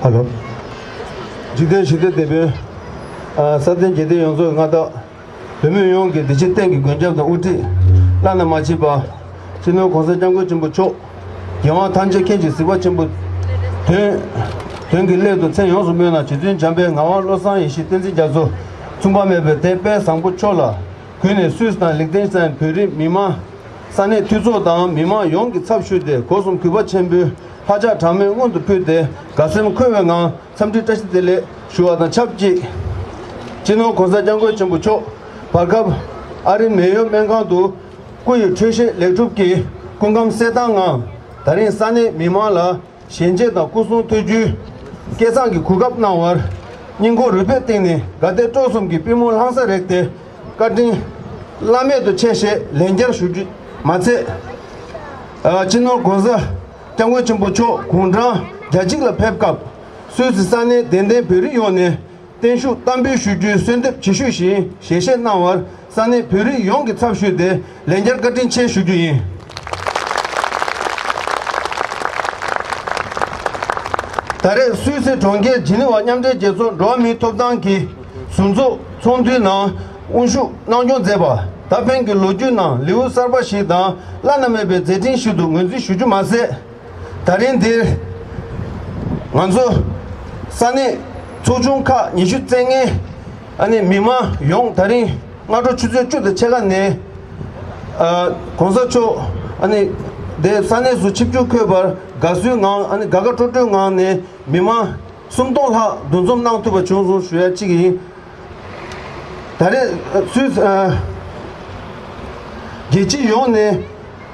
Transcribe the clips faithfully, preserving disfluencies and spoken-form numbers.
ཧ་ལོ། འཇིག་རྟེན་ཞི་བདེ་དེད་དཔོན། ཨ། ས་སྟེང་རྒྱལ་བསྟན་ཡོངས་རྫོགས་གི་མངའ་བདག་བོད་མི་ཡོངས་ཀྱི་བདེ་སྐྱིད་བསྟན་གྱི་མགོན་སྐྱབས་དང་དབུ་ཁྲིད། བླ་ན་མ་མཆིས་པ། སྤྱི་ནོར་༸གོང་ས་༸སྐྱབས་མགོན་ཆེན་པོ་མཆོག་རྒྱལ་དབང་ཐམས་ཅད་མཁྱེན་ཅིང་གཟིགས་པ་ཆེན་པོ། དོན། དོན་གྱི་སླད་དུ་མཚན་ཡོངས་སུ་སྨོས་ན་རྗེ་བཙུན་འཇམ་དཔལ་ངག་དབང་བློ་བཟང་ཡེ་ཤེས་བསྟན་འཛིན་རྒྱ་མཚོ། མཚུངས་པ་མེད་པའི་དེ་དཔལ་བཟང་པོ་མཆོག་ལ། གུས་ནས་སུད་སི་དང་ལིག་ཏེན་སི་ཏན་བོད་རིགས་མི་མང་། ས་གནས་འཐུས་ཚོགས་དང་མི་མང་ཡོངས་ཀྱི་ཚབ་ཞུས་ཏེ་སྒོ་གསུམ་གུས་པ་ཆེན་པོས་ལྷག་བཅག་གྲངས་མེད་སྔོན་དུ་ཕུལ་ཏེ་དགའ་སེམས་འཁོལ་བའི་ངང་འཚམས་འདྲི་བཀྲ་ཤིས་བདེ་ལེགས་ཞུ་བ་དང་ཆབས་ཅིག་སྤྱི་ནོར་༸གོང་ས་༸སྐྱབས་མགོན་ཆེན་པོ་མཆོག་བར་སྐབས་ཨ་རིའི་མེ་ཡོ་སྨན་ཁང་དུ་སྐུ་ཡི་འཕྲོད་བཞེས་ལེགས་གྲུབ་ཀྱི་སྐུ་ཁམས་གསལ་ཐང་ངང་ད་རིང་ས་གནས་མི་མང་ལ། ཞལ་མཇལ་དང་སྐུ་གསུང་ཐུགས་རྒྱུད་བསྐྱེད་མཛད་ཀྱི་གོ་སྐབས་གནང་བར་སྙིང་ཁོང་རུས་པའི་གཏིང་ནས་དགའ་དད་སྤྲོ་གསུམ་གྱི་པུས་མོ་ལྷང་སར་རེག་སྟེ་བཀའ་དྲིན་བླ་མེད་དུ་ཆེ་ཞེས་ལན་བརྒྱར་ཞུ་རྒྱུ་མ་ཚད། ཨ། སྤྱི་ནོར་༸གོང་ས་༸སྐྱབས་མགོན་ཆེན་པོ་མཆོག་དགུང་གྲངས་གྱ་གཅིག་ལ་ཕེབས་སྐབས་སུད་སི་ས་གནས་དད་ལྡན་བོད་རིགས་ཡོངས་ནས་བརྟན་བཞུགས་དམ་འབུལ་ཞུ་རྒྱུའི་གསོལ་འདེབས་ཇི་ཞུས་བཞིན་ཞལ་བཞེས་གནང་བར། ས་གནས་བོད་རིགས་ཡོངས་ཀྱི་ཚབ་ཞུས་ཏེ་ལན་བརྒྱར་བཀའ་དྲིན་ཆེ་ཞུ་རྒྱུ་ཡིན། ད་རེས་སུད་སི་གྲོང་ཁྱེར་ཇི་ནི་ཝ་མཉམ་འབྲེལ་རྒྱལ་ཚོགས་འགྲོ་བ་མིའི་ཐོབ་ཐང་གི་ཟུར་འཛུགས་ཚོགས་འདུའི་ནང་དབུ་བཞུགས་གནང་སྐྱོང་མཛད་པ། ད་ཕན་གྱི་ལོ་རྒྱུས་ནང་ལེའུ་གསར་པ་ཞིག་དང་བླ་ན་མེད་པའི་མཛད་འཕྲིན་ཞིག་ཏུ་ངོས་འཛིན་ཞུ་རྒྱུ་མ་ཟད། ད་རིང་འདིར་ང་ཚོ་ས་གནས་ཚོགས་ཆུང་ཁག་ཉི་ཤུ་རྩ་ལྔའི་ཨ་ནི་མི་མང་ཡོངས་ད་རིང་སྔ་དྲོ་ཆུ་ཚོད་བཅུ་དང་ཕྱེད་ཀ་ནས་ཨ་༸གོང་ས་མཆོག་ཨ་ནི་ དེ་ས་གནས་སུ་ཆིབས་བསྒྱུར་འཁོད་པར་དགའ་བསུའི་ངང་ཨ་ནི་དགའ་དགའ་སྤྲོ་སྤྲོའི་ངང་ནས་མི་མང་སུམ་སྟོང་ལྷག་འདུ་འཛོམས་གནང་ཐུབ་པ་བྱུང་སོང་ཞུ་ཡ་གཅིག་ཡིན། ད་རེས་སུད་རྒྱལ་སྤྱི་ཡོངས་ནས་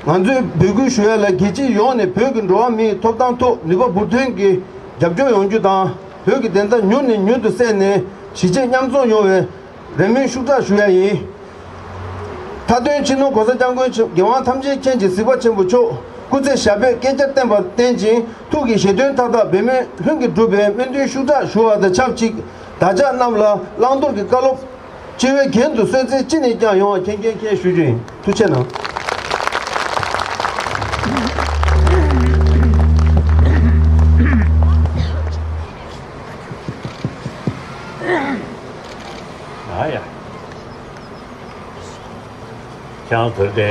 ང་ཚོས་འབོད་སྐུལ་ཞུ་ཡ་ལ། རྒྱལ་སྤྱི་ཡོངས་ནས་བོད་ཀྱི་འགྲོ་བ་མིའི་ཐོབ་ཐང་ཐོག་ནུས་པ་འབུར་ཐོན་གྱིས་རྒྱབ་སྐྱོར་ཡོང་རྒྱུ་དང་། བོད་ཀྱི་བདེན་མཐའ་མྱུར་ནས་མྱུར་དུ་གསལ་ནས་གཞིས་བྱེས་མཉམ་འཛོམས་ཡོང་བའི་རེ་སྨོན་ཤུགས་དྲག་ཞུ་ཡ་ཡིན། མཐའ་དོན་སྤྱི་ནོར་གོང་ས་སྐྱབས་མགོན་ཆེན་རྒྱལ་དབང་ཐམས་ཅད་མཁྱེན་ཅིང་གཟིགས་པ་ཆེན་པོ་མཆོག་སྐུ་ཚེ་ཞབས་པད་བསྐལ་བརྒྱར་བརྟན་པར་བརྟན་ཅིང་། ཐུགས་ཀྱི་བཞེད་དོན་མཐའ་དག་འབད་མེད་ལྷུན་གྱིས་འགྲུབ་པའི་སྨོན་འདུན་ཤུགས་དྲག་ཞུ་བ་དང་ཆབས་ཅིག་བདག་ཅག་རྣམས་ལ་བླང་དོར་གྱི་བཀའ་སློབ། སྤྱི་བོའི་རྒྱན་དུ་གསོན་ཚེ་ཅི་ནས་ཀྱང་ཡོང་བ་མཁྱེན་མཁྱེན་མཁྱེན་ཞུ་རྒྱུ་ཡིན། ཐུགས་རྗེ་གནང་། ཨ་ཡ། ཁྱེད་རང་ཚོ་དེ་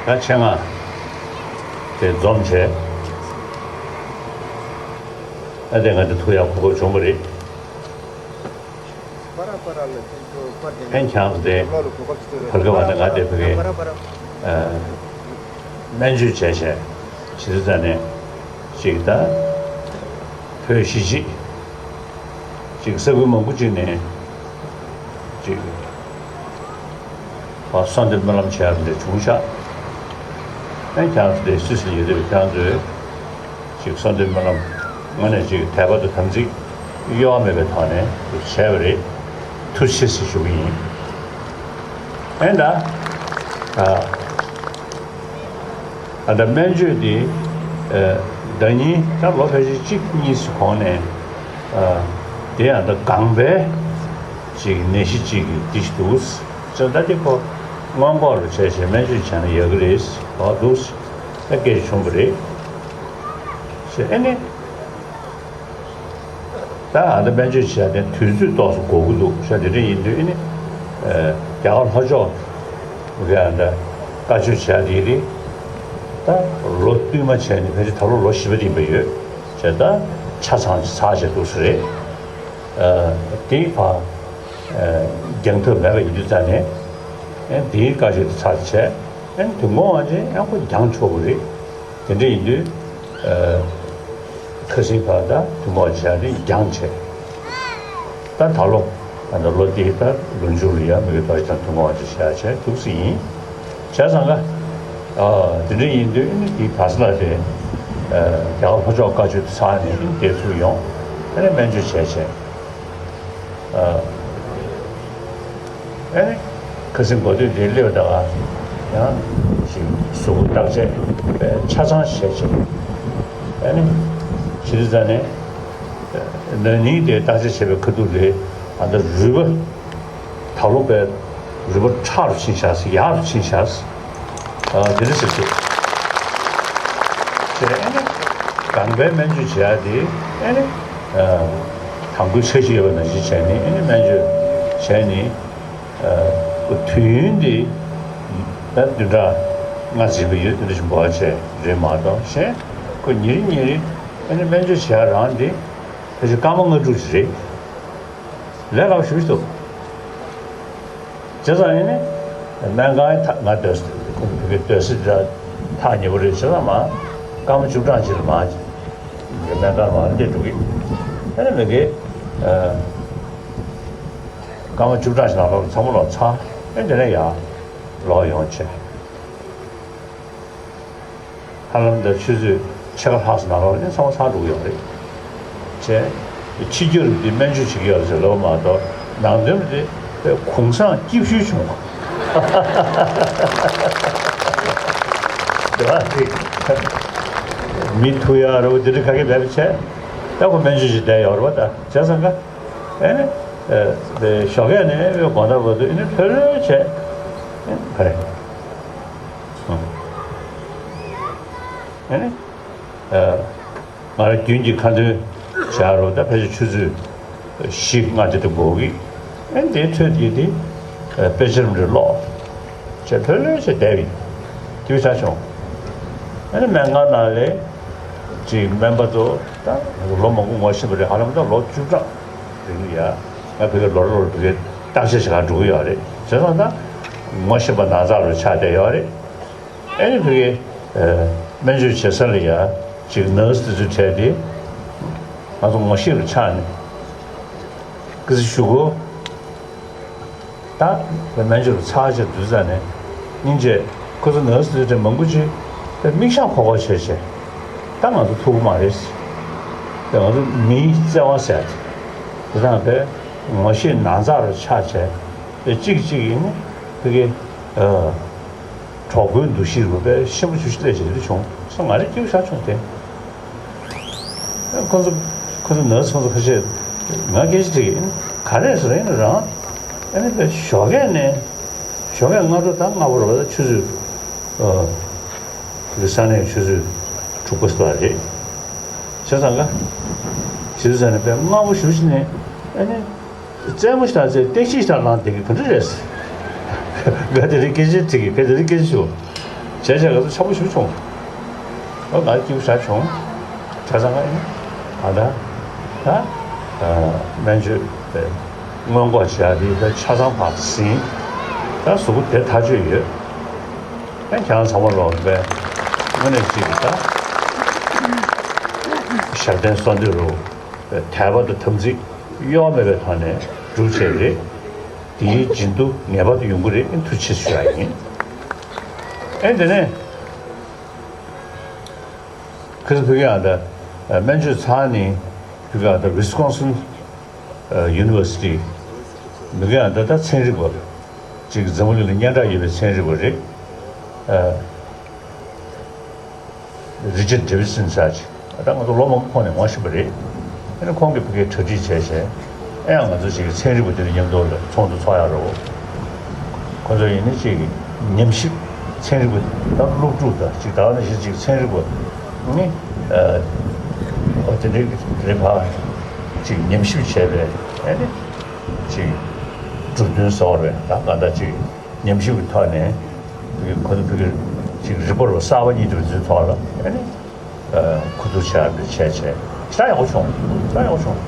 ད་ཆེད་མངགས་དེ་འཛོམས་བྱས། ཨ་དེ་ང་དེ་ཐུག་ཡག་གོ་སྐབས་བྱུང་བ་རེད། ཨན་ཁྱང་དེ་བར་སྐབས་བ་ནི་ང་དེ་བོད་སྐད་སྨན་བཅོས་བྱས་བྱས་ཇི་ལྟར་ནས་ཅིག་ད་བོད་གཞིས་བྱེས་ཅིག་ས་ཁུལ་མང་པོ་ཅིག་ནས་ཅིག་བ་གསོལ་འདེབས་སྨོན་ལམ་བྱས་པ་འདྲ་བྱུང་ཤག་ཨན་ཁྱང་དེ་སུད་སི་ལ་ཡོད་དུས་ཁྱང་ཚོས། ཅིག་གསོལ་འདེབས་སྨོན་ལམ་དངོས་གནས་ཅིག་དད་པ་དང་དམ་ཚིག་གཡོ་བ་མེད་པའི་ཐོག་ནས་བྱས་པ་རེད། ཐུགས་རྗེ་ཆེ་ཟེར་ཞུ་གི་ཡིན། ཨེ་ད། ཨ་ད་སྨན་བཅོས་འདི་ཟླ་ཉིན་ད་ལོ་ཕལ་ཆེར་གཅིག་གཉིས་སུ་གོང་ནས་དེ་ཡང་ད་ལྒང་པའི་ཅིག་ནད་གཞི་ཅིག་གི་འདི་ཞིག་འདུག་ཟེར། ད་འདི་ཁོ་སྔོན་འགོག་ལ་བྱས་བྱས་སྨན་བཅོས་བྱས་ན་ཡག་གི་རེད་ཟེར་འདུག་ཟེར། ད་སྐད་ཆ་བྱུང་བ་རེད། ཞེས་ཨེ་ནི། ད་ཨ་ད་སྨན་བཅོས་བྱས་ཏེ་དུས་ཚོད་ཏོག་ཙམ་འགོར་གི་འདུག་ཤག་དེ་འདྲ་ཡིན་དུས་ཨེ་ནི། རྒྱ་གར་ལྷོ་ཕྱོགས་ཀྱི་ཨ་ད་བཀའ་ཆོས་བྱས་དེ་རེད། ད་ལོ་བསྟུད་མ་བྱས་ནས་ཕལ་ཆེར་ད་ལོ་ལོ་བཞི་པ་དེ་ཡིན་པ་ཡོད། བྱས་ད་ཆ་ཚང་ཞིག་ཚར་བྱས་འདུག་ས་རེད། དེའི་བར་འགྱངས་ཐབས་མེད་པ་ཡིན་དུས་ཙང་ནས་ཨེ་དེའི་བཀའ་ཆོས་དེ་ཚར་བྱས་ཨེ་དུས་འགོ་འང་ཅན་ཨེ་ཁོ་འགྱངས་ཆོག་གི་རེད། དེ་འདྲ་ཡིན་དུས། ཁ་སང་ཕར་ད་ཐུན་མོང་བྱས་ནས་འགྱངས་བྱས། ད་ད་ལོ་ད་ལོ་འདི་ད་ལོ་མཇུག་ལ་ཡང་མི་གི་ད་ཅང་ཐུན་མོང་བ་ཅིག་བྱས་བྱས་འདུག་སེ་ཡིན། བྱས་ཙང་ཀ་དེ་འདྲ་ཡིན་དུས་ཨ་ནི་དེའི་བར་ས་ལ་དེ་རྒྱ་གར་ལྷོ་ཕྱོགས་བཀའ་ཆོས་ཚར་ནས་ཨ་ནི་དེ་ཚུར་ཡོང་ཨ་ནི་སྨན་བཅོས་བྱས་བྱས། ཨ་ནི་ཁ་སང་གོ་ཐོས་དེ་སླེབས་ད་ག་ཡང་ཞིག་གཟུགས་པོ་བརྟག་དཔྱད་ཆ་ཚང་བྱས་བྱས། ཨ་ནི་ཇི་ལྟར་ནས་ན་ནིང་དེ་བརྟག་དཔྱད་བྱས་པའི་ཁ་ཐུག་ལས་ཨ་ད་རུས་པ་ད་ལོ་པའི་རུས་པ་ཁྲག་རུ་ཕྱིན་བཞག་ཟེར་ཡག་རུ་ཕྱིན་བཞག་ཟེར། ཨ་དེ་འདྲ་ཟེར་གྱི། བྱས་ཨ་ནི་ལྒང་པའི་སྨན་བཅོས་བྱས་ཏེ་ཨ་ནི་དང་པོའི་འཆར་གཞི་ཡོད་པ་ནང་བཞིན་བྱས་ནས་ཨ་ནི་སྨན་བཅོས་བྱས་ནས་ཨ་དུས་ཡུན་དེ་ད་བདུན་ཕྲག་ལྔ་ཟིན་པ་ཡོད། དེ་འདྲ་ཞིག་འབོར་བ་བྱས་རེད་མ་གཏོགས་གཞན་ཁོ་ཉིན་རེ་ཉིན་རེ་ཨ་ནི་སྨན་བཅོས་བྱས་རང་དེ་ཕལ་ཆེར་སྐར་མ་ལྔ་དྲུག་ཅིག་རེད། ལས་སླ་པོ་ཞེ་པོ་ཞིག་འདུག་བྱས་ཙང་ཡིན་ནི། སྨན་ཁང་ཐག་ང་སྡོད་ས་ཁོང་གི་སྡོད་ས་འདི་ཐག་ཉེ་པོ་རེད། བྱས་ཙང་མ་སྐར་མ་བཅུ་གྲངས་ཅིག་ལ་མ་སྨན་ཁང་མ་སླེབས་འགྲོ་གི། ཨ་ནི་མི་དགེ་སྐར་མ་བཅུ་གྲངས་ཤིག་ནང་ལོགས་ཚང་མ་ལོག་ཚར། ཨ་ནི་དེ་ནས་ཡར་ལོག་ཡོང་བྱས། ཧ་ལམ་ད་ཆུ་ཚོད་ཕྱེད་ཀ་ལྷག་ཙམ་ནང་ལོགས་ནས་ཚང་མ་ཚར་འགྲོ་གི་ཡོད་རེད། བྱས། ཕྱི་རྒྱུ་རུ་འདི་སྨན་བཅོས་བྱེད་ཀྱི་ཡོད་ཟེར་ལབ་མ་གཏོགས་ནང་དོན་རུ་འདི་དཔེ་གུང་སེང་སྐྱིད་ཤོས་བྱུང་བ། དེ་བ་འདི་མི་ཐུག་ཡག་རུ་འདི་འདྲ་ག་གེ་མེད་པ་བྱས། ད་ཁོ་སྨན་བཅོས་བྱེད་བསྡད་ཡོད་རེད་བ། ད་བྱས་ཙང་ཀ་ཨེ་ནི་ཞོགས་ཀས་ནས་དཔེ་དགོང་དག་བར་དུ་ཨེ་ནི་ལྷོད་ལྷོད་བྱས་ཨེ་ནི་ག་རེ། ཨེ་ནི། ང་རང་རྒྱུན་གྱི་ཁ་འདོན་བྱ་རོགས་ད་ཕལ་ཆེར་ཆུ་ཚོད་བཞི་ལྔ་དེ་དུ་འགོར་གི། ཨེ་ནི་དེའི་ཚོད་ཀྱི་དེ་དཔེ་ཆ་རིམ་རེ་ཀློག་བྱས་ལྷོད་ལྷོད་བྱས་བསྡད་པའི་དུས་ཆ་བྱུང་། ཨེ་ནི་སྨན་ཁང་ནང་ལས་ཅིག་སྨན་པ་ཚོ་ད་ལོ་མང་པོ་ངོ་ཤེས་པ་རེད། ཧ་ལམ་ད་ལོ་བཅུ་གྲངས་རིང་ཡ་ང་བོད་ཀྱི་ལོ་རེ་ལོ་རེ་བོད་ཀྱི་བརྟག་དཔྱད་བྱེད་གར་འགྲོ་གི་ཡོད་རེད། བྱས་ཙང་ད་ངོ་ཤེས་པ་ན་ཚ་རུ་ཆགས་བསྡད་ཡོད་རེད། ཨེ་ནི་བོད་ཀྱི་ སྨན་བཅོས་བྱེད་ས་ལ་ཡ་ཅིག་ནར་སི་དེ་ཚོའི་གྲས་དེ་ང་ཚོ་ངོ་ཤེས་རུ་ཆགས་ནས་སྐུ་ཚེ་ཞུ་གོ། ད་སྨན་བཅོས་རུ་ཚར་བྱས་དུས་ཙ་ནས་སྙིང་རྗེ། ཁོ་ཚོ་ནར་སི་དེ་ཚོའི་གྲས་མང་པོ་ཅིག་དེ་མིག་ཤག་ཁོག་ཁོག་བྱས་བྱས་ད་ང་ཚོ་ཐུག་གི་མ་རེད། དེ་ང་ཚོ་མིའི་བརྩེ་བ་ཟེར་དེ་དེ་དང་དེ་ངོ་ཤེས་ནང་ཚགས་རུ་ཆགས་བྱས་དེ་གཅིག་གཅིག་ཡིན་ནི་དེ་གི་གྲོགས་པོའི་འདུ་ཤེས་རུ་དཔེ་ཆེན་པོ་ཞེ་པོ་ཅིག་སླེབས་བྱས་དེ་འདྲ་བྱུང་སོང་། ང་རེ་སྐྱིད་པོ་ཞེ་དྲག་བྱུང་སྟེ། ཁོ་ཚོ་ཁོ་ཚོ་ནར་སི་ཁོ་ཚོ་ཁ་ཤས་ང་སྐད་ཆ་དྲིས་ཡིན། ག་རེ་ཟེར་ཡིན་རང་ཨ་ནི་དཔེ་ཞོགས་ཀས་ནས་ཞོགས་ཀས་སྔ་དྲོ་ད་སྔ་པོ་རེད་པ། ད་ཆུ་ཚོད་ཨ་དེ་ས་གནས་ཆུ་ཚོད་དྲུག་པ་ཙམ་རེད། བྱས་ཙང་ཀ་བྱས་ཙང་ནས་དཔེ་སྔ་པོ་ཞེ་པོ་ཅིག་ནས་ཨ་ནི། རྩེད་མོ་ཞིག་དང་རྩེད་སྟེགས་གཅིག་ཞིག་དང་ལངས་བསྡད་ཀྱི་ག་འདྲ་རེད། ང་དེ་རིང་སྐད་ཆ་དྲིས་ཀྱི་ཕ་དེ་རིང་སྐད་ཆ་ཞུ། བྱས་བྱས་ང་ཚོ་འཆམ་པོ་ཞེ་པོ་བྱུང་། ཨོ་ང་སྐྱིད་པོ་ཞེ་དྲག་བྱུང་། བྱས་ཙང་ང་ཨ་ད་ད་སྨན་བཅོས་དེ་སྔོན་འགོག་བྱེད་ཡག་དེ་ད་ཆ་ཚང་ཕར་ཟིན། ད་གཟུགས་པོ་དེ་ཐག་ཆོད་ཡོད། ད་ཁྱེད་རང་ཚང་མ་ལོག་པས་དངོས་གནས་གཅིག་གི་ད་ཞབས་བརྟན་གསོལ་འདེབས་རུ། དད་པ་དང་དམ་ཚིག་གཡོ་བ་མེད་པའི་ཐོག་ནས་སྒྲུབ་བྱས་རེད། དེའི་བྱིན་རླབས་ངེས་པར་དུ་ཡོང་གི་རེད། ཨེ་ཐུགས་རྗེ་ཆེ་ཞུ་ཡག་ཡིན། ཨེ་དེ་ནས་ཁ་སང་ཕ་གི་ཨ་ད་སྨན་བཅོས་ཚར་ནས་ཕ་གི་ཨ་ད་ཝི་སི་ཀོན་སིན་ཡུ་ནི་ཝར་སི་ཊི་ཕ་གི་ཨ་ད་ད་ཚན་རིག་པ་ཅིག་འཛམ་བུ་གླིང་ལ་སྙན་གྲགས་ཡོད་པའི་ཚན་རིག་པ་རེད། རི་ཅར་ཌེ་བི་སན་ཟེར་ཅིག་ད་ང་ཚོ་ལོ་མང་པོ་ཁོང་ནས་ངོ་ཤེས་པ་རེད། ཨ་ནི་ཁོང་གིས་ཕ་གིར་གྲ་སྒྲིག་བྱས་བྱས་ཨེ་ཡང་ང་ཚོ་ཅིག་ཚན་རིག་པ་དེ་ཚོ་མཉམ་དུ་ལ་ཚོགས་འདུ་ཚོགས་ཡག་རེད། ཁོ་ཚོ་ཡིན་ནི་ཅིག་ཉམས་ཞིབ་ཚན་རིག་པ་དང་སློབ་ཕྲུག་དང་ཅིག་ད་ག་ནང་བཞིན་ཅིག་ཚན་རིག་པ་ནི་ཨ་དེ་འདྲའི་རེད་པ། ཅིག་ཉམས་ཞིབ་བྱས་པའི་ཨ་ནི་ཅིག་གྲུབ་དོན་ཟེར་བ་རེད། ད་ག་འདྲ་ཅིག་ཉམས་ཞིབ་ཀྱི་ཐོག་ནས་ཁོ་ཚོ་ཕ་གིར་ཅིག་རི་པོར་ཊི་གསར་པ་གཉིས་འདྲ་བོ་ཚོའི་ཐོག་ལ་ཨ་ནི་ཨ་གོ་བསྡུར་བྱ་ཡག་འདྲ་བྱས་བྱས་ཞེ་དྲག་ཡག་པོ་བྱུང་། ཞེ་དྲག་ཡག་པོ་བྱུང་།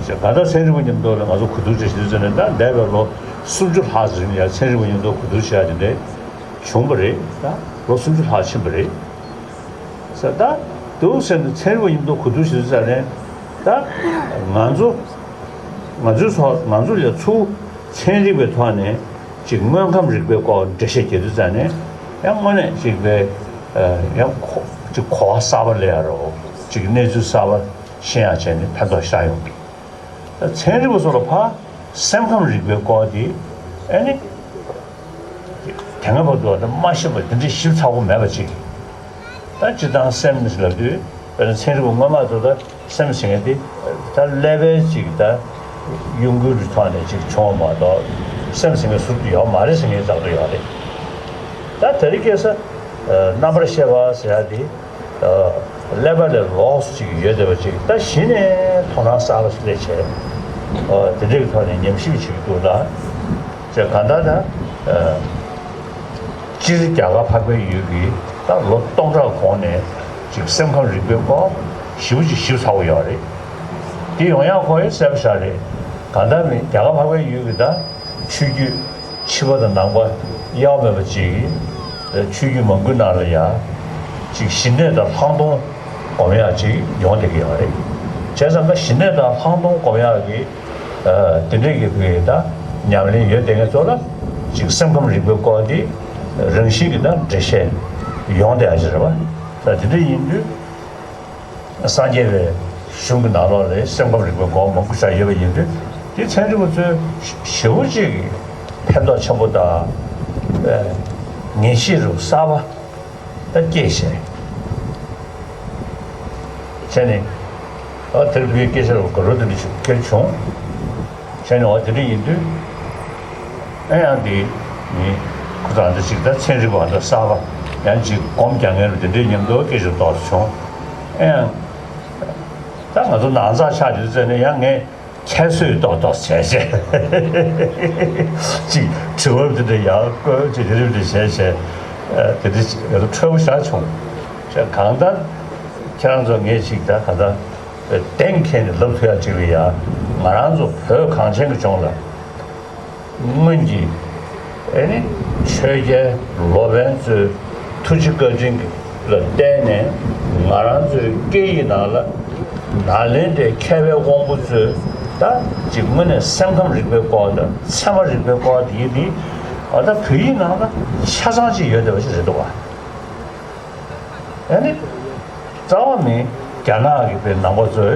ཞེས་ད་ལྟ་ཚན་རིག་པ་མཉམ་དུ་ལ་ང་ཚོ་གོ་བསྡུར་བྱེད་བཞིན་ཚོ་ནས་ད་འདས་པའི་ལོ་སུམ་ཅུ་ལྷག་ཙམ་རིང་ལ་ཡང་ཚན་རིག་པ་མཉམ་དུ་གོ་བསྡུར་བྱ་ཡག་དེ་འདྲ་བྱུང་བ་རེད། ད་ལོ་སུམ་ཅུ་ལྷག་ཕྱིན་པ་རེད། ས་ད་འདུག་ཟེར་ནས་ཚན་རིག་པ་མཉམ་དུ་གོ་བསྡུར་བྱེད་དུས་ཙ་ནས་ད་ང་ཚོ་ང་ཚོའི་ཚོ་ང་ཚོ་ལས་ཚུར་ཚན་རིག་པའི་ཐོག་ནས་ཅིག་དངོས་ཁམས་རིག་པའི་སྐོར་འགྲེལ་བཤད་རྒྱག་དུས་ཙ་ནས་ཡང་དངོས་གནས་ཅིག་པའི་ཡང་གོ་ཅིག་གོ་བ་གསར་པ་སླེབས་ཡག་རེད། ཅིག་གནས་ཚུལ་གསར་པ་ཤེས་ཡག་བྱས་ནས་ཕན་ཐོགས་ཞེ་དྲག་ཡོང་གི། ད་ཚན་རིག་པ་ཚོ་ལ་ཕར་སེམས་ཁམས་རིག་པའི་སྐོར་དེ་ཨ་ནི་དེ་སྔ་བར་དུ་ད་མ་ཤེས་པ་དེ་འདྲའི་ཞིབ་ཚགས་པོ་མེད་པ་ཅིག་ད་སྤྱིར་བཏང་སེམས་ལབ་དུས་དཔེར་ན་ཚན་རིག་པ་སྔོན་མ་ཚོ་ད་སེམས་ཟེར་མཁན་དེ་ད་ཀླད་པའི་ཅིག་ད་གཡོ་འགུལ་གྱི་ཐོག་ནས་ཅིག་བྱུང་བ་མ་གཏོགས་སེམས་ཟེར་མཁན་ཟུར་དུ་ཡོད་མ་རེད་ཟེར་མཁན་རྩ་བ་ཡོད་རེད། ད་དེ་རིང་ཁ་སང་རྣམ་པར་ཤེས་པ་ཟེར་ཡག་དེ། ཀླད་པ་ལས་ལོགས་སུ་ཅིག་ཡོད་བསྡད་པ་ཅིག་ད་གཞི་ནས་དོ་སྣང་གསར་པ་ཞིག་སླེབས་བྱས། དེ་འདྲའི་ཐོག་ནས་ཉམས་ཞིབ་བྱེད་ཀྱི་འདུག་ལ། ཅེས་གང་ལྟར་ད། སྤྱིར་རྒྱ་གར་འཕགས་པའི་ཡུལ་གྱི་ད་ལོ་སྟོང་ཕྲག་གོང་ནས་ཅིག་སེམས་ཁམས་རིག་པའི་སྐོར་ཞེ་པོ་ཅིག་ཞིབ་ཚགས་པོ་ཡོད་རེད། དེ་ཡོང་ཡག་ཁོ་ཡི་གསལ་པོ་ཞིག་རེད། གང་ལྟར་མིན་རྒྱ་གར་འཕགས་པའི་ཡུལ་གྱི་ད་ཆོས་བརྒྱུད། ཕྱི་པ་དང་ནང་པ་དབྱེ་བ་མེད་པ་ཅིག་ཆོས་བརྒྱུད་མང་པོའི་ནང་ལ་ཡང་ཅིག་ཞི་གནས་དང་ལྷག་མཐོང་སྒོམ་ཡག་ཅིག་ཡོང་བསྡད་ཀྱི་ཡོད་རེད། བྱས་ཙང་ཀ་ཞི་གནས་དང་ལྷག་མཐོང་སྒོམ་ཡག་གི་དེ་འདྲས་ཀྱི་བོད་ཡིག་དང་ཉམས་ལེན་ཡོད་བསྡད་མཁན་ཚོ་ལ་ཅིག་སེམས་ཁམས་རིག་པའི་སྐོར་དེ་རང་བཞིན་གྱི་དང་འགྲེལ་བཤད་ཡོང་བསྡད་ཡག་ཅིག་རེད་བ། ད་དེ་འདྲ་ཡིན་དུས། སངས་རྒྱས་པའི་གཞུང་གི་ནང་ལོགས་ལ་སེམས་ཁམས་རིག་པའི་སྐོར་མང་པོ་ཞིག་ཡོད་པ་ཡིན་དུས་དེ་ཚན་རིག་པ་ཚོས་ཞེ་པོ་ཅིག་གི་ཕན་ཐོགས་ཆེན་པོ་དང་ངེས་ཤེས་རུ་གསར་པ་ད་སྐྱེས་བྱས། བྱས་ནས་ཨ་དེར་བོད་སྐད་ཆ་རུ་དགའ་རབ་དེ་འདྲ་ཞིག་སྐྱེས་བྱུང་། བྱས་ནས་འོ་དེ་འདྲ་ཡིན་དུས། ཨེ་ཡང་དེ་ནི་ཁོ་ཚོ་ཨ་འདྲ་ཅིག་ད་ཚན་རིག་པ་ཨ་འདྲ་གསར་པ་ཡང་ཅིག་སྒོམ་རྒྱག་མཁན་རུ་དེ་འདྲའི་མཉམ་དུ་སྐད་ཆ་ཏོག་ཙམ་བྱུང་། ཨེ་ཡང་ད་ང་ཚོ་ནང་ཚགས་ཆགས་ཡོད་ཚད་ནས་ཡང་ངས་ཁྱད་གསོད་ཏོག་ཏོག་བྱས་བྱས་ཅིག་དྲི་བ་དེ་འདྲ་ཡང་བཀོད་ཅིག་དེ་འདྲ་དེ་བྱས་བྱས་དེ་འདྲ་ཅིག་ང་ཚོ་འཕྲོད་པོ་ཞེ་དྲག་བྱུང་། ཅེས་གང་ལྟར་ཁྱེད་རང་ཚོ་ངས་ཅིག་ད་གང་ལྟར། གདེང་འཁེལ་ནས་ལབ་ཐུབ་ཡག་ཅིག་ལ་ཡ་ང་རང་ཚོ་བོད་གངས་ཅན་གྱི་ལྗོངས་ལ་སྔོན་གྱི་ ཨེ་ནི་ཆོས་རྒྱལ་ལོ་པཎ་ཚོའི་ཐུགས་རྗེ་བཀའ་དྲིན་ལ་བརྟེན་ནས་ང་རང་ཚོའི་སྐད་ཡིག་ནང་ལ་ནཱ་ལེནྡྲའི་མཁས་པའི་དབང་པོ་ཚོས་ད་ཅིག་དངོས་གནས་སེམས་ཁམས་རིག་པའི་སྐོར་དང་ཚད་མ་རིག་པའི་སྐོར་དེ་ཡིན་དེ་ཨ་ད་བོད་ཡིག་ནང་ལ་ཆ་ཚང་ཅིག་ཡོད་བསྡད་པ་ཞིག་རེད་འདུག་བ། ཨ་ནི། རྩ་བ་ནི་རྒྱ་ནག་གི་པའི་ནང་པ་ཚོས་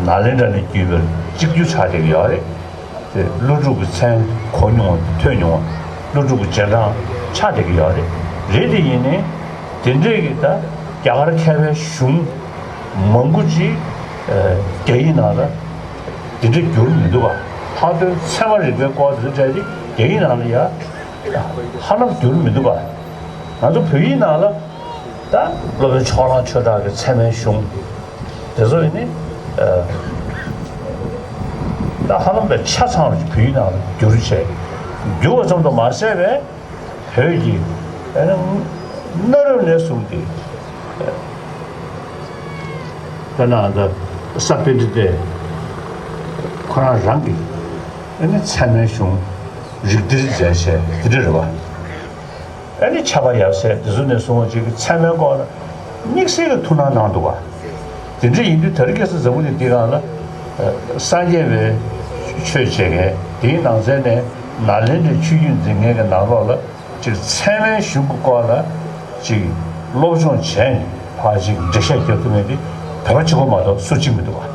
ནཱ་ལེནྡྲ་ནས་བརྒྱུད་པའི་གཅིག་གྱུར་ཆགས་བསྡད་ཀྱི་ཡོད་རེད། དེ་ཀླུ་སྒྲུབ་ཀྱི་མཚན་གོ་མྱོང་བ་ཐོས་མྱོང་བ་ཀླུ་སྒྲུབ་ཀྱི་རྗེས་འབྲང་ཆགས་བསྡད་ཀྱི་ཡོད་རེད། རེད་དེ་ཡིན་ནའི་དེ་འདྲས་ཀྱི་ད་རྒྱ་གར་མཁས་པའི་གཞུང་མང་པོ་ཅིག་རྒྱ་ཡིག་ནང་ལ་དེ་འདྲས་བསྒྱུར་མི་འདུག་བ། ལྷག་དོན་ཚད་མ་རིག་པའི་སྐོར་དེ་ཚོ་བྲིས་ཏེ་རྒྱ་ཡིག་ནང་ལ་ཡ་ཧ་ལམ་བསྒྱུར་མི་འདུག་བ། ང་ཚོ་བོད་ཡིག་ནང་ལ། ད་སློབ་དཔོན་ཕྱོགས་གླང་ཆོས་གྲགས་ཀྱི་ཚད་མའི་གཞུང་དེ་ཚོ་ཡིན་ནི། ད་ཧ་ལམ་པའི་ཆ་ཚང་བའི་བོད་ཡིག་ནང་ལ་བསྒྱུར་བྱས། བསྒྱུར་བ་ཙམ་དུ་མ་ཟད་པའི་བོད་ཀྱི་ཨ་ནི་གནའ་རབས་ནས་བཟུང་སྟེ། དཔེར་ན་ད་ས་པཎྜི་ཏས་ཁོ་རང་རང་གི་ཨ་ནི་ཚད་མའི་གཞུང་རིགས་གཏེར་མཛད་བྱས་དེ་འདྲ་རེད་བ། ཨ་ནི་ཕྱྭ་པ་ཡབ་སྲས་དེ་ཚོ་ནས་བཟུང་བ་ཅིག་གི་ཚད་མའི་སྐོར་ལ་དམིགས་བསལ་གྱི་ཐུགས་སྣང་གནང་འདུག་བ། དེ་འདྲ་ཡིན་དུས་དེ་རིང་ཁ་སང་འཛམ་བུ་གླིང་འདི་སྒང་ལ་སངས་རྒྱས་པའི་ཆོས་བྱེད་མཁན་དེའི་ནང་ཚན་ནས་ནཱ་ལེནྡྲའི་ཆོས་བརྒྱུད་འཛིན་མཁན་གྱི་ནང་ལོགས་ལ་ཅིག་ཚད་མའི་གཞུང་གི་སྐོར་ལ་ཅིག་སློབ་སྦྱོང་བྱས་ནས་ཕར་ཅིག་འགྲེལ་བཤད་རྒྱབ་ཐུབ་མཁན་དེ་བོད་པ་གཅིག་པོ་མ་གཏོགས་སུ་གཅིག་མི་འདུག་བ།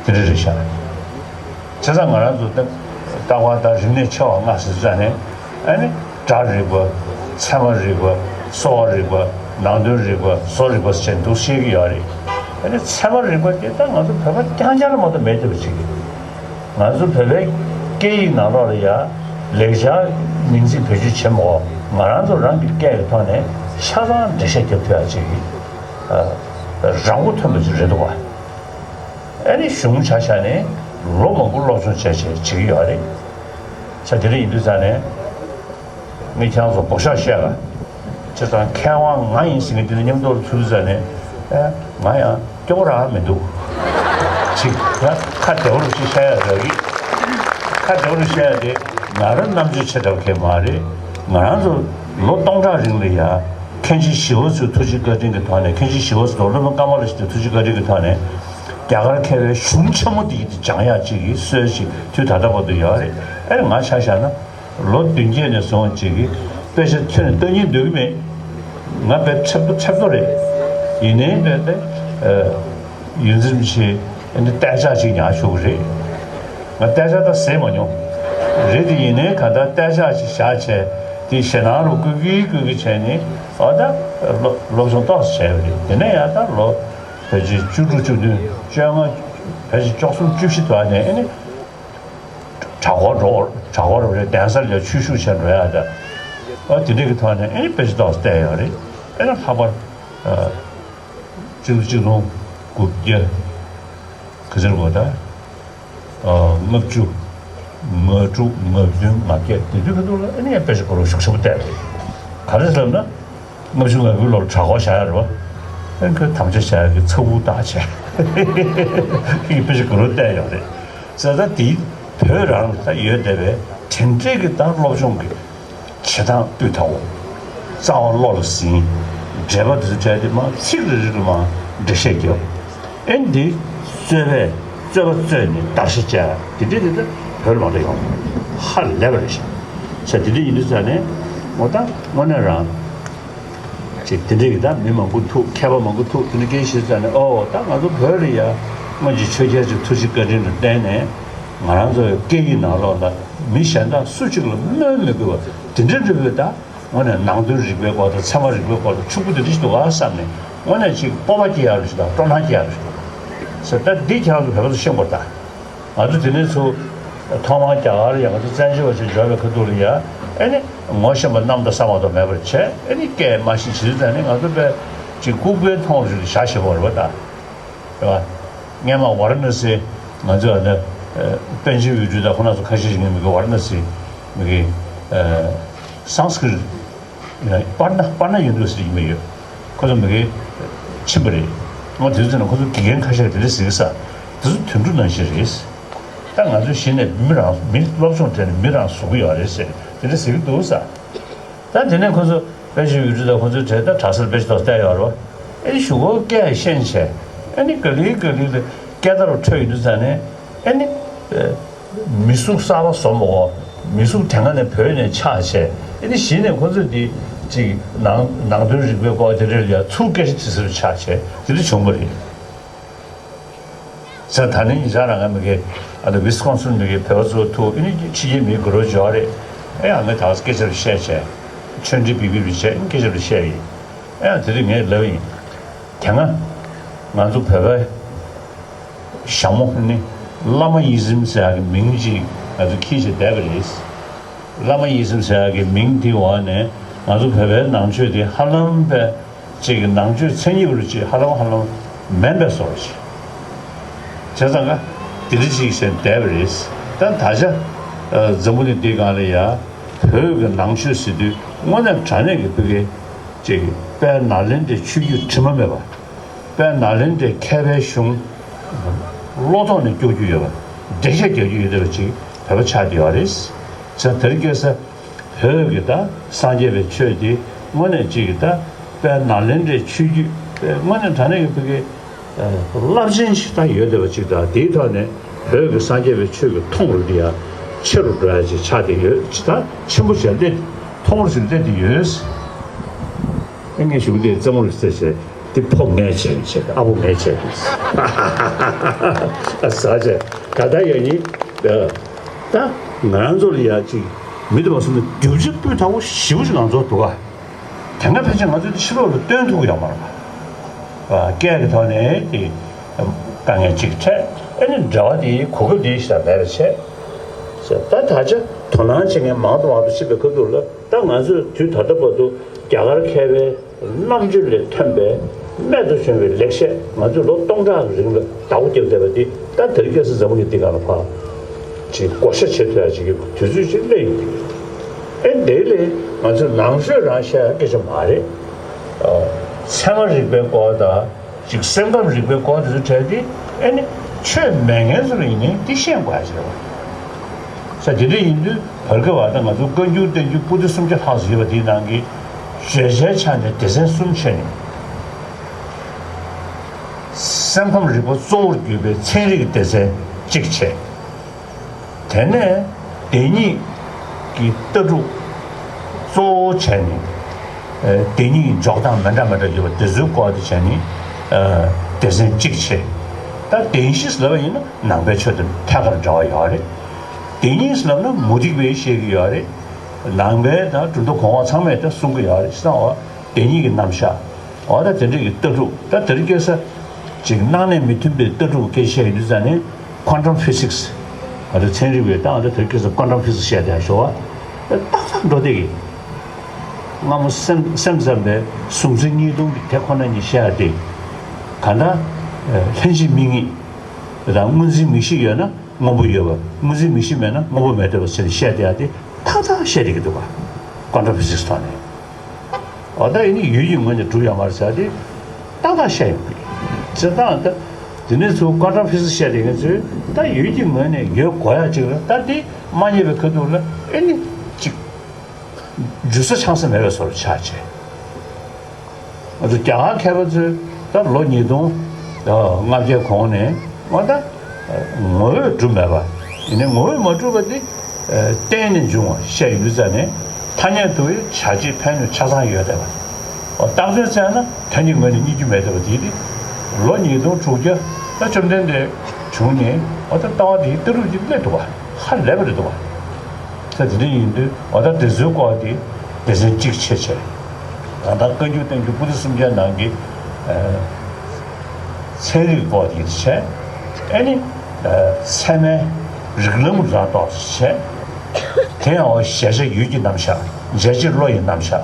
དེ་འདྲ་རེད་ཤག་བྱས་ཙང་ང་རང་ཚོ་ད་ལྟ་བ་དང་རིག་གནས་ཆེ་བ་ལྔ་ཟེར་ཙང་ནས་ཨ་ནི་སྒྲ་རིག་པ། ཚད་མ་རིག་པ། གསོ་བ་རིག་པ། ནང་དོན་རིག་པ། བཟོ་རིག་པ་ཟེར་འདུག་བཤད་ཀྱི་ཡོད་རེད། ཨ་ནི་ཚད་མ་རིག་པ་དེ་ད་ང་ཚོ་བོད་པ་རྐྱང་རྐྱང་ལ་མ་གཏོགས་མེད་བསྡད་པ་ཅིག་རེད། ང་ཚོ་བོད་པའི་སྐད་ཡིག་ནང་ལོགས་ལ་ཡ་ལེགས་སྦྱར་མིང་ཚིག་བེད་སྤྱོད་བྱེད་མ་དགོས། ང་རང་ཚོ་རང་གི་སྐད་ཀྱི་ཐོག་ནས་ཆ་ཚང་འགྲེལ་བཤད་རྒྱབ་ཐུབ་ཡ་ཅིག་གི་རང་མགོ་ཐོན་པ་ཅིག་རེད་འདུག་བ། ཨ་ནི་གཞུང་ཆ་བཞག་ནས་ལོ་མང་པོ་སློབ་སྦྱོང་བྱས་བྱས་བྱེད་ཀྱི་ཡོད་རེད། ས་དེ་འདྲ་ཡིན་དུས་ཙང་ནས་ངས་ཁྱེད་རང་ཚོ་འབོ་ཤོག་བཤད་ལ། བྱས་ཙང་མཁས་དབང་ང་ཡིན་ཟེར་མཁན་དེ་འདྲ་མཉམ་དུ་ཚུར་ཟ་ནས་ཨ་ང་ཡང་སྐྱོ་པོ་རང་མི་འདུག་ཅིག་ཡང་ཁ་བདེ་བོ་རུ་ཅིག་བཤད་ཡ་རག་གི། ཁ་བདེ་བོ་རུ་བཤད་ཡ་དེ་ང་རང་རྣམ་དཔྱོད་ཆེ་དྲགས་མཁན་མ་རེད། ང་རང་ཚོ་ལོ་སྟོང་ཕྲག་རིང་ལ་ཡ་མཁན་ཆེན་ཞི་བ་འཚོའི་ཐུགས་རྗེ་བཀའ་དྲིན་གྱི་ཐོག་ནས། མཁན་ཆེན་ཞི་བ་འཚོ་སློབ་དཔོན་ཀ་མ་ལ་ཤཱི་ཏའི་ཐུགས་རྗེ་བཀའ་དྲིན་གྱི་ཐོག་ནས། རྒྱ་གར་མཁས་པའི་གཞུང་ཆེན་མོ་འདི་ཡིན་ཏེ་སྦྱང་ཡག་ཅིག་གི་སྲོལ་ཞིག་དུས་ད་ལྟ་བར་དུ་ཡོད་རེད། ཨེ་ང་ཆ་བཞག་ན་ལོ་བདུན་བརྒྱད་ནས་བཟུང་ཅིག་གི་དཔེ་ཆ་ཁྱོན་ནས་ལྟ་སྙིང་འདོད་ཀྱི་མེད། ང་དཔེ་འཁྲབ་ཏོ་འཁྲབ་ཏོ་རེད། ཡིན་ནའི་དཔེ་དེ་ཡོངས་འཛིན་ཆེ་ཨེ་འདི་གཏད་ཆགས་ཅིག་ཉར་ཆོག་གི་རེད། ང་གཏད་ཆགས་ད་ཟས་མ་མྱོང་། རེད་དེ་ཡིན་ནའི་ག་ད་གཏད་ཆགས་ཅིག་བཞག་བྱས་དེ་ཞེད་སྣང་རུ་བསྐུལ་གི་བསྐུལ་གི་བྱས་ནས་ཨ་ད་སློབ་སློབ་སྦྱོང་ཏོག་ཙམ་བྱས་པ་རེད། དེ་ནས་ཡང་ད་ལོ་ཕལ་ཆེར་བཅུ་དྲུག་བཅུ་བདུན་བཅོ་ལྔ་ཕལ་ཆེར་བཅུ་གསུམ་བཅུ་བཞི་དུ་ཨ་ནས་ཨེ་ནི་གྲྭ་སྐོར་འགྲོ། གྲྭ་སྐོར་རེད། གདན་ས་ལ་ཆོས་ཞུགས་བྱས་འགྲོ་ཡག་ད་ཨ་དེ་འདྲ་གི་ཐོག་ནས་ཨེ་ནི་དཔེ་ཆ་ཏོག་ཙམ་བལྟས་ཡོད་རེད། ཨེ་ནི་ལྷག་པར་ཨ་གཅིག་སྟོང་གཅིག་སྟོང་དགུ་བརྒྱ་ག་ཚོད་དགོས་ད། ལྔ་བཅུ། ང་དྲུག་ང་བདུན་ང་བརྒྱད་དེ་དུས་ཁ་ཐུག་ལ་ཨ་ནི་ཡང་དཔེ་ཆ་གོ་རོགས་ཤུགས་ཆེན་པོ་བལྟས་རེད། ག་རེ་ཟེར་ན། ལྔ་བཅུ་ང་དགུའི་ལོར་གྲྭ་སྐོར་བཞག་ཡ་རེད་བ། ཨ་ནི་ཁོས་དམ་བཅའ་བཞག་ཡ་གི་ཚ་བོ་བཏགས་བྱས། ཁྱི་དཔེ་ཆ་གོ་རོགས་བལྟས་ཡོད་རེད། ཟེར་ད་དེ་བོད་རང་ལ་ད་ཡོད་བསྡད་པའི་དེ་འདྲས་ཀྱི་ད་སློབ་སྦྱོང་གི་བྱེད་སྟངས་སྤུས་དག་པོ། རྩ་བ་བློ་ལ་ཟིན། འགྲེལ་པ་འདི་ཚོ་བྲལ་ཏེ་མར་ཚིག་རེ་རེ་ལ་མར་འགྲེལ་བཤད་རྒྱབ། ཨེ་འདི་རྩོད་པས་རྩོད་པ་རྩོད་ནས་བརྡར་ཤ་བཅད། འདི་འདྲ་འདི་འདྲ་བོད་ལ་མ་འདྲ་ཡོང་། ཧ་ལས་པ་རེད་ཤག་ས་འདི་འདྲ་ཡིན་དུས་ཙང་ནས་ངོ་ད་དངོས་གནས་རང་ཅིག་དེ་འདྲ་གི་ད་མི་མང་པོ་ཐུག་མཁས་པ་མང་པོ་ཐུག་དེ་འདྲ་སྐད་བཤད་ཙང་ནས་ཨོ་ད་ང་ཚོ་བོད་ལ་ཡ་སྔོན་གྱི་ཆོས་རྒྱལ་གྱི་ཐུགས་རྗེ་བཀའ་དྲིན་ལ་བརྟེན་ནས་ང་རང་ཚོའི་སྐད་ཡིག་ནང་ལོགས་ལ་མི་གཞན་དག་སུ་གཅིག་ལ་སྨོན་མི་དགོས་པ་དེ་འདྲ་འདྲ་བོ་ད། དངོས་གནས་ནང་དོན་རིག་པའི་སྐོར་དང་ཚད་མ་རིག་པའི་སྐོར་དང་ཕྱུག་པོ་དེ་འདྲ་ཞིག་འདུག་ག་བསམ་ནས་དངོས་གནས་ཅིག་སྤོབས་པ་སྐྱེ་ཡག་རུ་ཞིག་དང་སྤྲོ་སྣང་སྐྱེ་ཡག་རུ་ཞིག་འདུག་ཟེར་ད་འདི་ཁྱེད་རང་ཚོ་བོད་པ་ཚོ་ཤེས་དགོས་ད། ང་ཚོ་དེ་ནས་ཚུར་ཐོག་མར་རྒྱ་གར་ཡང་ང་ཚོ་བཙན་བྱོལ་བ་ཞིག་འབྱོར་བའི་ཁ་ཐུག་ལ་ཡ་ཨེ་ནི་ངོ་ཤེས་པ་གནམ་དང་ས་མ་གཏོགས་མེད་པར་བྱས་ཨེ་ནི་སྐད་མ་ཤེས་བྱེད་དུས་ཙང་ནི་ང་ཚོ་དཔེ་ཅིག་ལྐུགས་པའི་མཐོང་རུ་ཞིག་བཞག་ཤེས་པ་རེད་བ་ད། རེད་བ། སྔན་མ་ཝཱ་ར་ཎ་སི་ང་ཚོ་ཨ་ནི་པཎ་ཆེན་དབུ་སྤྲུལ་དང་ཁོང་རྣམ་ཚོ་ཁ་ཤས་ཤིག་ངས་མི་གི་ཝཱ་ར་ཎ་སི་མི་གི་སཾ་སྐྲྀ་ཏ་པར་ཎ་པར་ཎ་ཡིན་འདུག་ཟེར་གྱི་མི་ཡོད། ཁོ་ཚོ་མི་གི་ཕྱིན་པ་རེད། ང་དེ་ཚོ་ཚོ་ན་ཁོ་ཚོ་དགེ་རྒན་ཁ་ཤས་ཀྱིས་དེ་འདྲ་ཟེར་གི་ས་དེ་ཚོ་དུད་འགྲོ་ནང་བཞིན་རེད། ད་ང་ཚོ་གཞི་ནས་མི་རང་མི་སློབ་སྦྱོང་སྤྲད་ནས་མི་རང་བཟོ་གི་ཡོད་རེད་ཟེར། དེ་འདྲ་ཟེར་གྱི་འདུག་ས། ད་དེ་ནས་ཁོ་ཚོ་དཔལ་ཆེན་ཡུལ་གྲུ་དང་ཁོ་ཚོའི་གྲས་ད་གྲྭ་སར་དཔེ་ཆ་ཐོག་བལྟས་ཡོད་རེད་བ། ཨེ་ནི་གཞུག་གུ་སྐད་ཤེས་བྱས། ཨེ་ནི་ག་ལེ་ག་ལེ་ལ་སྐད་བརྡ་རུ་འཕྲོད་ཡོང་དུས་ཙ་ནས། ཨེ་ནི་ཨེ་མི་གཟུགས་གསར་པ་བཟོ་མ་དགོས། མི་གཟུགས་དེ་སྔ་ནས་བོད་ནས་ཆགས་བྱས། ཨེ་ནི་གཞི་ནས་ཁོ་ཚོས་འདི་ཅིག་ནང་ནང་དོན་རིག་པའི་སྐོར་དེ་འདྲ་ལ་ཡ་ཚུར་སྐད་ཆ་དྲིས་ས་རུ་ཆགས་བྱས་དེ་འདྲ་བྱུང་བ་རེད། ས་ད་ནི་ཉེ་ཆར་རང་ང་མི་གེ་ཨ་ནི་ཝི་སི་ཀོན་སིན་མི་གེ་བོད་པ་ཚོ་ཐུག་ཨེ་ནི་ཕྱི་རྒྱལ་མི་དགོས་རོགས་འཇོག་རེད། ཨེ་ཨ་ངས་ད་སྐད་ཆ་རུ་བཤད་བྱས། ཆོས་འབྲེལ་བི་བི་བི་བྱས་ཨེ་སྐད་ཆ་རུ་བཤད་ཡིན། ཨེ་ཨ་དེ་དུས་ངས་ལབ་ཡིན། དེ་སྔ་ང་ཚོ་བོད་པའི་ཞྭ་མོ་ནི་བླ་མ་ཡིད་བཞིན་ཟེར་ཡག་གི་མིང་ཅིག་ང་ཚོ་འཁྱེར་བྱས་བསྡད་པ་རེད། བླ་མ་ཡིད་བཞིན་ཟེར་ཡག་གི་མིང་དེའི་འོག་ནས་ང་ཚོ་བོད་པའི་ནང་ཆོས་དེ་ཧ་ལམ་པའི་ཅིག་གི་ནང་ཆོས་མཚན་ཉིད་པ་རུ་ཅིག་ཧ་ལམ་ཧ་ལམ་མིན་པའི་བཟོ་འདྲ་ཅིག་བྱས་ཙང་ཀ་དེ་འདྲ་ཅིག་བྱས་བསྡད་པ་རེད། ད་ད་ཆ་ཨ་འཛམ་བུ་གླིང་འདིའི་སྒང་ལ་ཡ་བོད་ཀྱི་ནང་ཆོས་ཟེར་དུས་དངོས་གནས་དྲང་གནས་ཀྱི་བོད་ཀྱི་ཅིག་དཔལ་ནཱ་ལེནྡྲའི་ཆོས་བརྒྱུད་དྲི་མ་མེད་པ། དཔལ་ནཱ་ལེནྡྲའི་མཁས་པའི་གཞུང་བློ་ཐོག་ནས་སྐྱོར་རྒྱུ་ཡོད་པ། འགྲེལ་བཤད་རྒྱག་རྒྱུ་ཡོད་བསྡད་པ་ཅིག་བོད་པ་ཆགས་བསྡད་ཡོད་རེད། ཙང་དེར་སྐྱེས་ས་བོད་ཀྱི་ད་སངས་རྒྱས་པའི་ཆོས་དེ་དངོས་གནས་ཅིག་གི་ད་དཔལ་ནཱ་ལེནྡྲའི་ཆོས་བརྒྱུད་དངོས་གནས་དྲང་གནས་ཀྱི་བོད་ཀྱི་རླབས་ཆེན་ཞིག་ད་ཡོད་བསྡད་པ་ཅིག་དང་དེའི་ཐོག་ནས་བོད་ཀྱི་སངས་རྒྱས་པའི་ཆོས་ཀྱི་མཐོང་རིག་དེ་ཡང་ཆེ་རུ་འགྲོ་ཡ་ཅིག་ཆགས་བསྡད་ཡོད་ཅིག་ད་ཆེན་པོ་བྱས་ཏེ་མཐོང་རུ་ཞིག་སླེབས་བསྡད་ཡོད། ཨེ་ངས་གཞུག་འདིར་རྩེད་མོ་རེ་རྩེ་བྱས་དེ་ཕོ་ངས་བྱས་བྱས་ཨ་ཕོ་ངས་བྱས་ཨ་ཟ་བྱས་ད་ལྟ་ཡང་ཡིན། ད་ང་རང་ཚོ་ལ་ཡ་ཅིག་མི་འདུག་པ་སོང་ན་རྒྱུ་ཆ་སྤུས་དག་པོ་ཞེ་པོ་ཅིག་ང་ཚོར་འདུག་ག་དེ་སྔ་ཕལ་ཆེར་ང་ཚོས་ཕྱི་ལོགས་ལ་སྟོན་ཐུབ་ཀྱི་ཡོད་མ་རེད་པ། སྐད་ཀྱི་ཐོག་ནས་དེ་དཀའ་ངལ་ཅིག་འཕྲད། ཨེ་ནི་འབྲེལ་བ་དེ་གོ་སྐབས་དེ་ཞིག་ལ་མེད་པ་བྱས། ད་ད་ཆ་དོ་སྣང་བྱེད་མཁན་མང་དུ་མང་དུ་ཕྱིན་པའི་ཁ་ཐུག་ལ་ད་ང་ཚོས་དུས་ད་ལྟ་བར་དུ་རྒྱ་གར་མཁས་པའི་རྣམ་དཔྱོད་ལས་ཐོན་པའི་རྨད་དུ་བྱུང་བའི་ལེགས་བཤད་ང་ཚོས་ལོ་སྟོང་ཕྲག་གི་རིང་ལ་བདག་པོ་བརྒྱབ་བསྡད་པ་འདི་ད་དེ་རིང་ཁ་སང་འཛམ་བུ་གླིང་འདི་སྒང་ལ་ཕར་ཅིག་བགོ་བཤའ་བྱེད་ཐུབ་ཡ་ཅིག་གི་དུས་ཚོད་ཅིག་སླེབས་ཡོང་གི་རེད། ཨེ་འདི་ལས་ང་ཚོས་ནང་ཆོས་རང་བཤད་ཡ་སྐད་ཆ་མ་རེད། ཚད་མ་རིག་པའི་སྐོར་དང་ཅིག་སེམས་ཁམས་རིག་པའི་སྐོར་དེ་ཚོ་བྲལ་ཏེ་ཨེ་ནི་ཆོས་མེད་མཁན་ཚོ་ལ་ཡིན་ནའི་འདི་ཤེས་དགོས་ཡ་ཅིག་རེད་བ། ས་དེ་འདྲ་ཡིན་དུས་བར་སྐབས་བར་ད་ང་ཚོ་བཀའ་འགྱུར་བསྟན་འགྱུར་པོ་ཏི་སུམ་བརྒྱ་ལྷག་ཙམ་ཡོད་པ་དེའི་ནང་གི་བརྗོད་བྱའི་ཆ་ནས་སྡེ་ཚན་གསུམ་ཕྱེ་ནས། སེམས་ཁམས་རིག་པ་གཙོ་བོར་གྱུར་པའི་ཚན་རིག་སྡེ་ཚན་གཅིག་བྱས། དེ་ནས་བདེན་གཉིས་ཀྱི་ལྟ་གྲུབ་གཙོ་བོ་བྱས་ནས། ཨེ་བདེན་གཉིས་ཀྱི་འཇོག་སྟངས་མི་འདྲ་མི་འདྲ་ཡོད་པ་དེ་ཚོའི་སྐོར་དུ་བྱས་ནས། ཨེ་སྡེ་ཚན་གཅིག་བྱས། ད་བདེན་བཞི་ཟེར་བ་ཡིན་ན་ནང་པའི་ཆོས་དང་ཐད་ཀར་འབྲེལ་བ་ཡོད་རེད། བདེན་གཉིས་ཟེར་ན་མུ་སྟེགས་པས་བཤད་ཀྱི་ཡོད་རེད། ནང་པའི་དང་གྲུབ་མཐའ་གོང་འོག་ཚང་མས་ད་གསུང་གི་ཡོད་རེད། བྱས་ཙང་བདེན་གཉིས་ཀྱི་རྣམ་གཞག་འོ་ད་དེ་འདྲས་ཀྱི་ལྟ་གྲུབ་ད་དེ་རིང་ཁ་སང་ཅིག་སྣང་གནས་མི་མཐུན་པའི་ལྟ་གྲུབ་སྐད་ཆ་བཤད་ཡོང་དུས་ཙང་ནས་quantum physics ང་ཚོ་ཚན་རིག་པས་ད་ང་ཚོ་དེ་རིང་ཁ་སང་quantum physics བཤད་བསྡད་ཡ་ཞོག་པ་ཏག་ཏག་འགྲོ་བསྡད་ཀྱི། སྔ་མོ་སེམས་སེམས་ཙམ་པའི་གཟུང་འཛིན་གཉིས་སྟོང་གི་དེ་ཁོ་ན་ཉིད་བཤད་ཡ་དེ་གང་ལྟར་ལྷན་ཅིག་དམིགས་ངེས་དང་སྔོ་འཛིན་མིག་ཤེས་ཡོད་ན་སྔོན་པོ་ཡོད་པ། སྔོ་འཛིན་མིག་ཤེས་མེད་ན་སྔོན་པོ་མེད་འདོད་པ་ཟེར་ནས་བཤད་བསྡད་ཡ་དེ་ཏག་ཏག་བཤད་བསྡད་ཀྱི་འདུག་ག quantum physics ཐོག་ནས། འོ་ད་ཡིན་ནི་ཡུལ་གྱི་ངོས་ནས་གྲུབ་ཡོད་མ་རེད་ཟེར་ཏེ་ཏག་ཏག་བཤད་ཡོང་གི་རེད། བྱས་ཙང་ད་དེ་ནས་ཚུར་quantum physics བཤད་དེ་ང་ཚོས་ད་ཡུལ་གྱི་ངོས་ནས་ཡོད་དགོས་ཡ་ཅིག་ལ་ད་དེ་མ་རྙེད་པའི་ཁ་ཐུག་ལ་ཨེ་ནི་ཅིག་འཇུ་ས་འཆང་ས་མེད་པའི་བཟོ་འདྲ་ཆགས་བྱས། ང་ཚོ་རྒྱ་གར་མཁས་པ་ཚོས་ད་ལོ་ཉིས་སྟོང་ལྔ་བརྒྱ་གོང་ནས་ང་ད་ངོ་བོས་གྲུབ་མེད་པ་ཡིན་ནའི་ངོ་བོས་མ་གྲུབ་པ་དེ་བརྟེན་ནས་འབྱུང་བ་བཤད་ཡོང་དུས་ཙ་ནས་ཐ་སྙད་དུ་བྱ་བྱེད་ཕན་ཡོན་ཆ་ཚང་ཡོད་བསྡད་པ། རྟགས་ཚུལ་བཙལ་ན་ཐ་སྙད་ངོས་ནས་རྙེད་རྒྱུ་མེད་བསྡད་པ་དེ་དེ་ལོ་ཉིས་སྟོང་དྲུག་བརྒྱ་ད་བཅོམ་ལྡན་འདས་བྱུང་ནས་ང་ད་ལྟ་བ་དེའི་ལྟ་གྲུབ་ཅིག་སླེབས་འདུག་བ། ཧ་ལས་པ་རེད་འདུག་བ། ད་དེ་འདྲ་ཡིན་དུས་འོ་ད་དེ་ཚོའི་སྐོར་དེ་སྡེ་ཚན་གཅིག་ཕྱེ་བྱས། ད་ལྟ་བཀའ་འགྱུར་བསྟན་འགྱུར་པོ་ཏི་སུམ་བརྒྱ་ནང་གི་ཚན་རིག་སྐོར་དེ་བྱས། ཨེ་ནི་ཚད་མའི་རིགས་ལམ་རང་རྟོགས་བྱས། དེ་ཡང་འོ་གཞལ་བྱ་ཡུལ་གྱི་རྣམ་གཞག་འཇལ་བྱེད་བློ་ཡི་རྣམ་གཞག་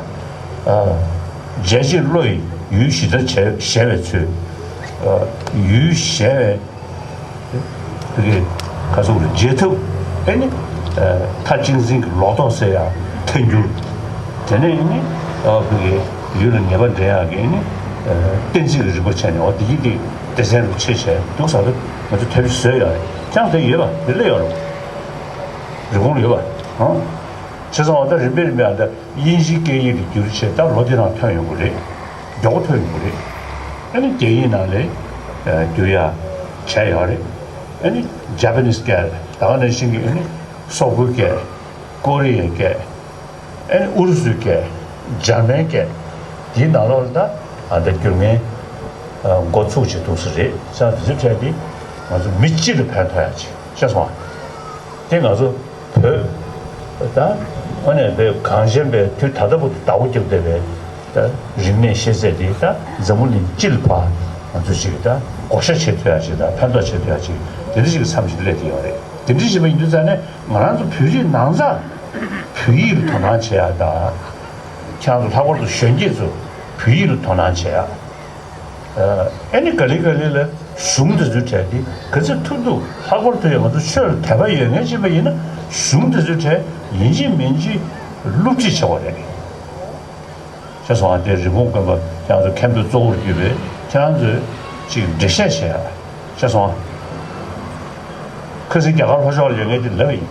འཇལ་བྱེད་བློ་ཡི་ཡུལ་གཞི་ལྟར་གཞལ་བའི་ཚུལ། ཡུལ་གཞལ་བའི་བོད་ཀྱི་ཁ་སོག་ལ་རྗེས་ཐབས་ཨེ་ནི། མཐའ་གཅིག་འཛིན་གྱི་ལོག་རྟོག་སེལ་ཡག་ཐལ་འགྱུར། དེ་ནས་ཨེ་ནི། བོད་ཀྱི་ཡུལ་ལ་ངེས་པ་འདྲེན་ཡག་གི་ཨེ་ནི། གཏན་ཚིགས་ཀྱི་རིག་པ་བྱས་ནས་འོ་དེ་ཡིན་དེ་སྡེ་ཚན་རུ་ཕྱེ་བྱས་འདུག་ས་རེད། ང་ཚོ་དེབ་བཟོས་ཡོད་རེད། ཀྱང་དེ་ཡོད་པ་དེ་སླེབས་ཡོད་རེད། རི་བོང་ཡོད་པ་ཧང་། བྱས་ཙང་ད་རིམ་པས་རིམ་པས་ད་དབྱིན་ཇིའི་སྐད་ཡིག་ལ་བསྒྱུར་བྱས་ད་ལོ་འདི་རང་ཐོན་ཡོང་གི་རེད། མགྱོགས་པོ་ཐོན་ཡོང་གི་རེད། ཨ་ནི་རྒྱ་ཡིག་ནང་ལ་བསྒྱུར་ཡ་བྱས་ཡོད་རེད། ཨ་ནི་ཇ་པ་ནིས་སྐད་ད་ག་ནང་བཞིན་གྱི་ཨ་ནི་སོག་པོའི་སྐད། ཀོ་རི་ཡའི་སྐད། ཨ་ནི་ཨུ་རུ་སུའི་སྐད། འཇར་མན་སྐད། དེའི་ནང་ལོགས་ལ་ད་ཨ་ད་བསྒྱུར་མཁན་འགོ་ཚུགས་བྱེད་ཐུབ་ས་རེད། ས་དེ་ཚོའི་གྲས་དེ་ང་ཚོ་མི་སྤྱི་ལ་ཕན་ཐོགས་ཡ་ཅིག་ཤེས་སོང་ཨ། དེ་ང་ཚོ་བོད་ད་དངོས་གནས་བོད་གངས་ཅན་པའི་དུས་ད་ལྟ་བུ་བདག་པོ་རྒྱབ་བསྡད་པའི་ད་རིག་གནས་ཤེས་ཚད་དེ་ད་འཛམ་བུ་གླིང་སྤྱི་ལ་ཕར་ང་ཚོ་ཅིག་ད་བགོ་བཤའ་བྱེད་ཐུབ་ཡ་ཅིག་ད་ཕན་ཐོགས་བྱེད་ཐུབ་ཡ་ཅིག་དེ་འདྲ་ཅིག་གི་མཚམས་ཤིག་སླེབས་ཀྱི་ཡོད་རེད། དེ་འདྲ་ཞིག་མ་ཡིན་དུས་ཙང་ནས་ང་རང་ཚོ་བོད་རིགས་ནང་ཚགས་བོད་ཡིག་ལ་དོ་སྣང་བྱེད་ཡ་དང་། ཁྱེད་རང་ཚོ་ལྷག་པར་དུ་གཞོན་སྐྱེས་ཚོ་བོད་ཡིག་ལ་དོ་སྣང་བྱེད་ཡ། ཨ་ནི་ག་ལེ་ག་ལེ་ལ་གཞུང་དེ་ཚོའི་གྲས་དེ་ག་ཚོད་ཐུབ་ཐུབ་ལྷག་པར་དུ་ཡང་ང་ཚོ་ཆོས་ལ་དད་པ་ཡོད་མཁན་ཅིག་པ་ཡིན་ན་གཞུང་དེ་ཚོའི་གྲས་ཡིན་གཅིག་མིན་གཅིག་བསླུ་བྲིད་བྱེད་དགོས་རེད། ཤེས་སོང་ཨ། དེ་རིན་གོང་དཀོན་པ་ཁྱེད་རང་ཚོ་མཁན་པོའི་གཙོ་བོར་གྱུར་པའི་ཁྱེད་རང་ཚོས་ཅིག་འགྲེལ་བཤད་བྱེད་ཡ། ཤེས་སོང་ཨ། ཁ་སང་རྒྱ་གར་ལྷོ་ཕྱོགས་ལ་ཡོད་མཁན་དེ་ལབ་ཡིན།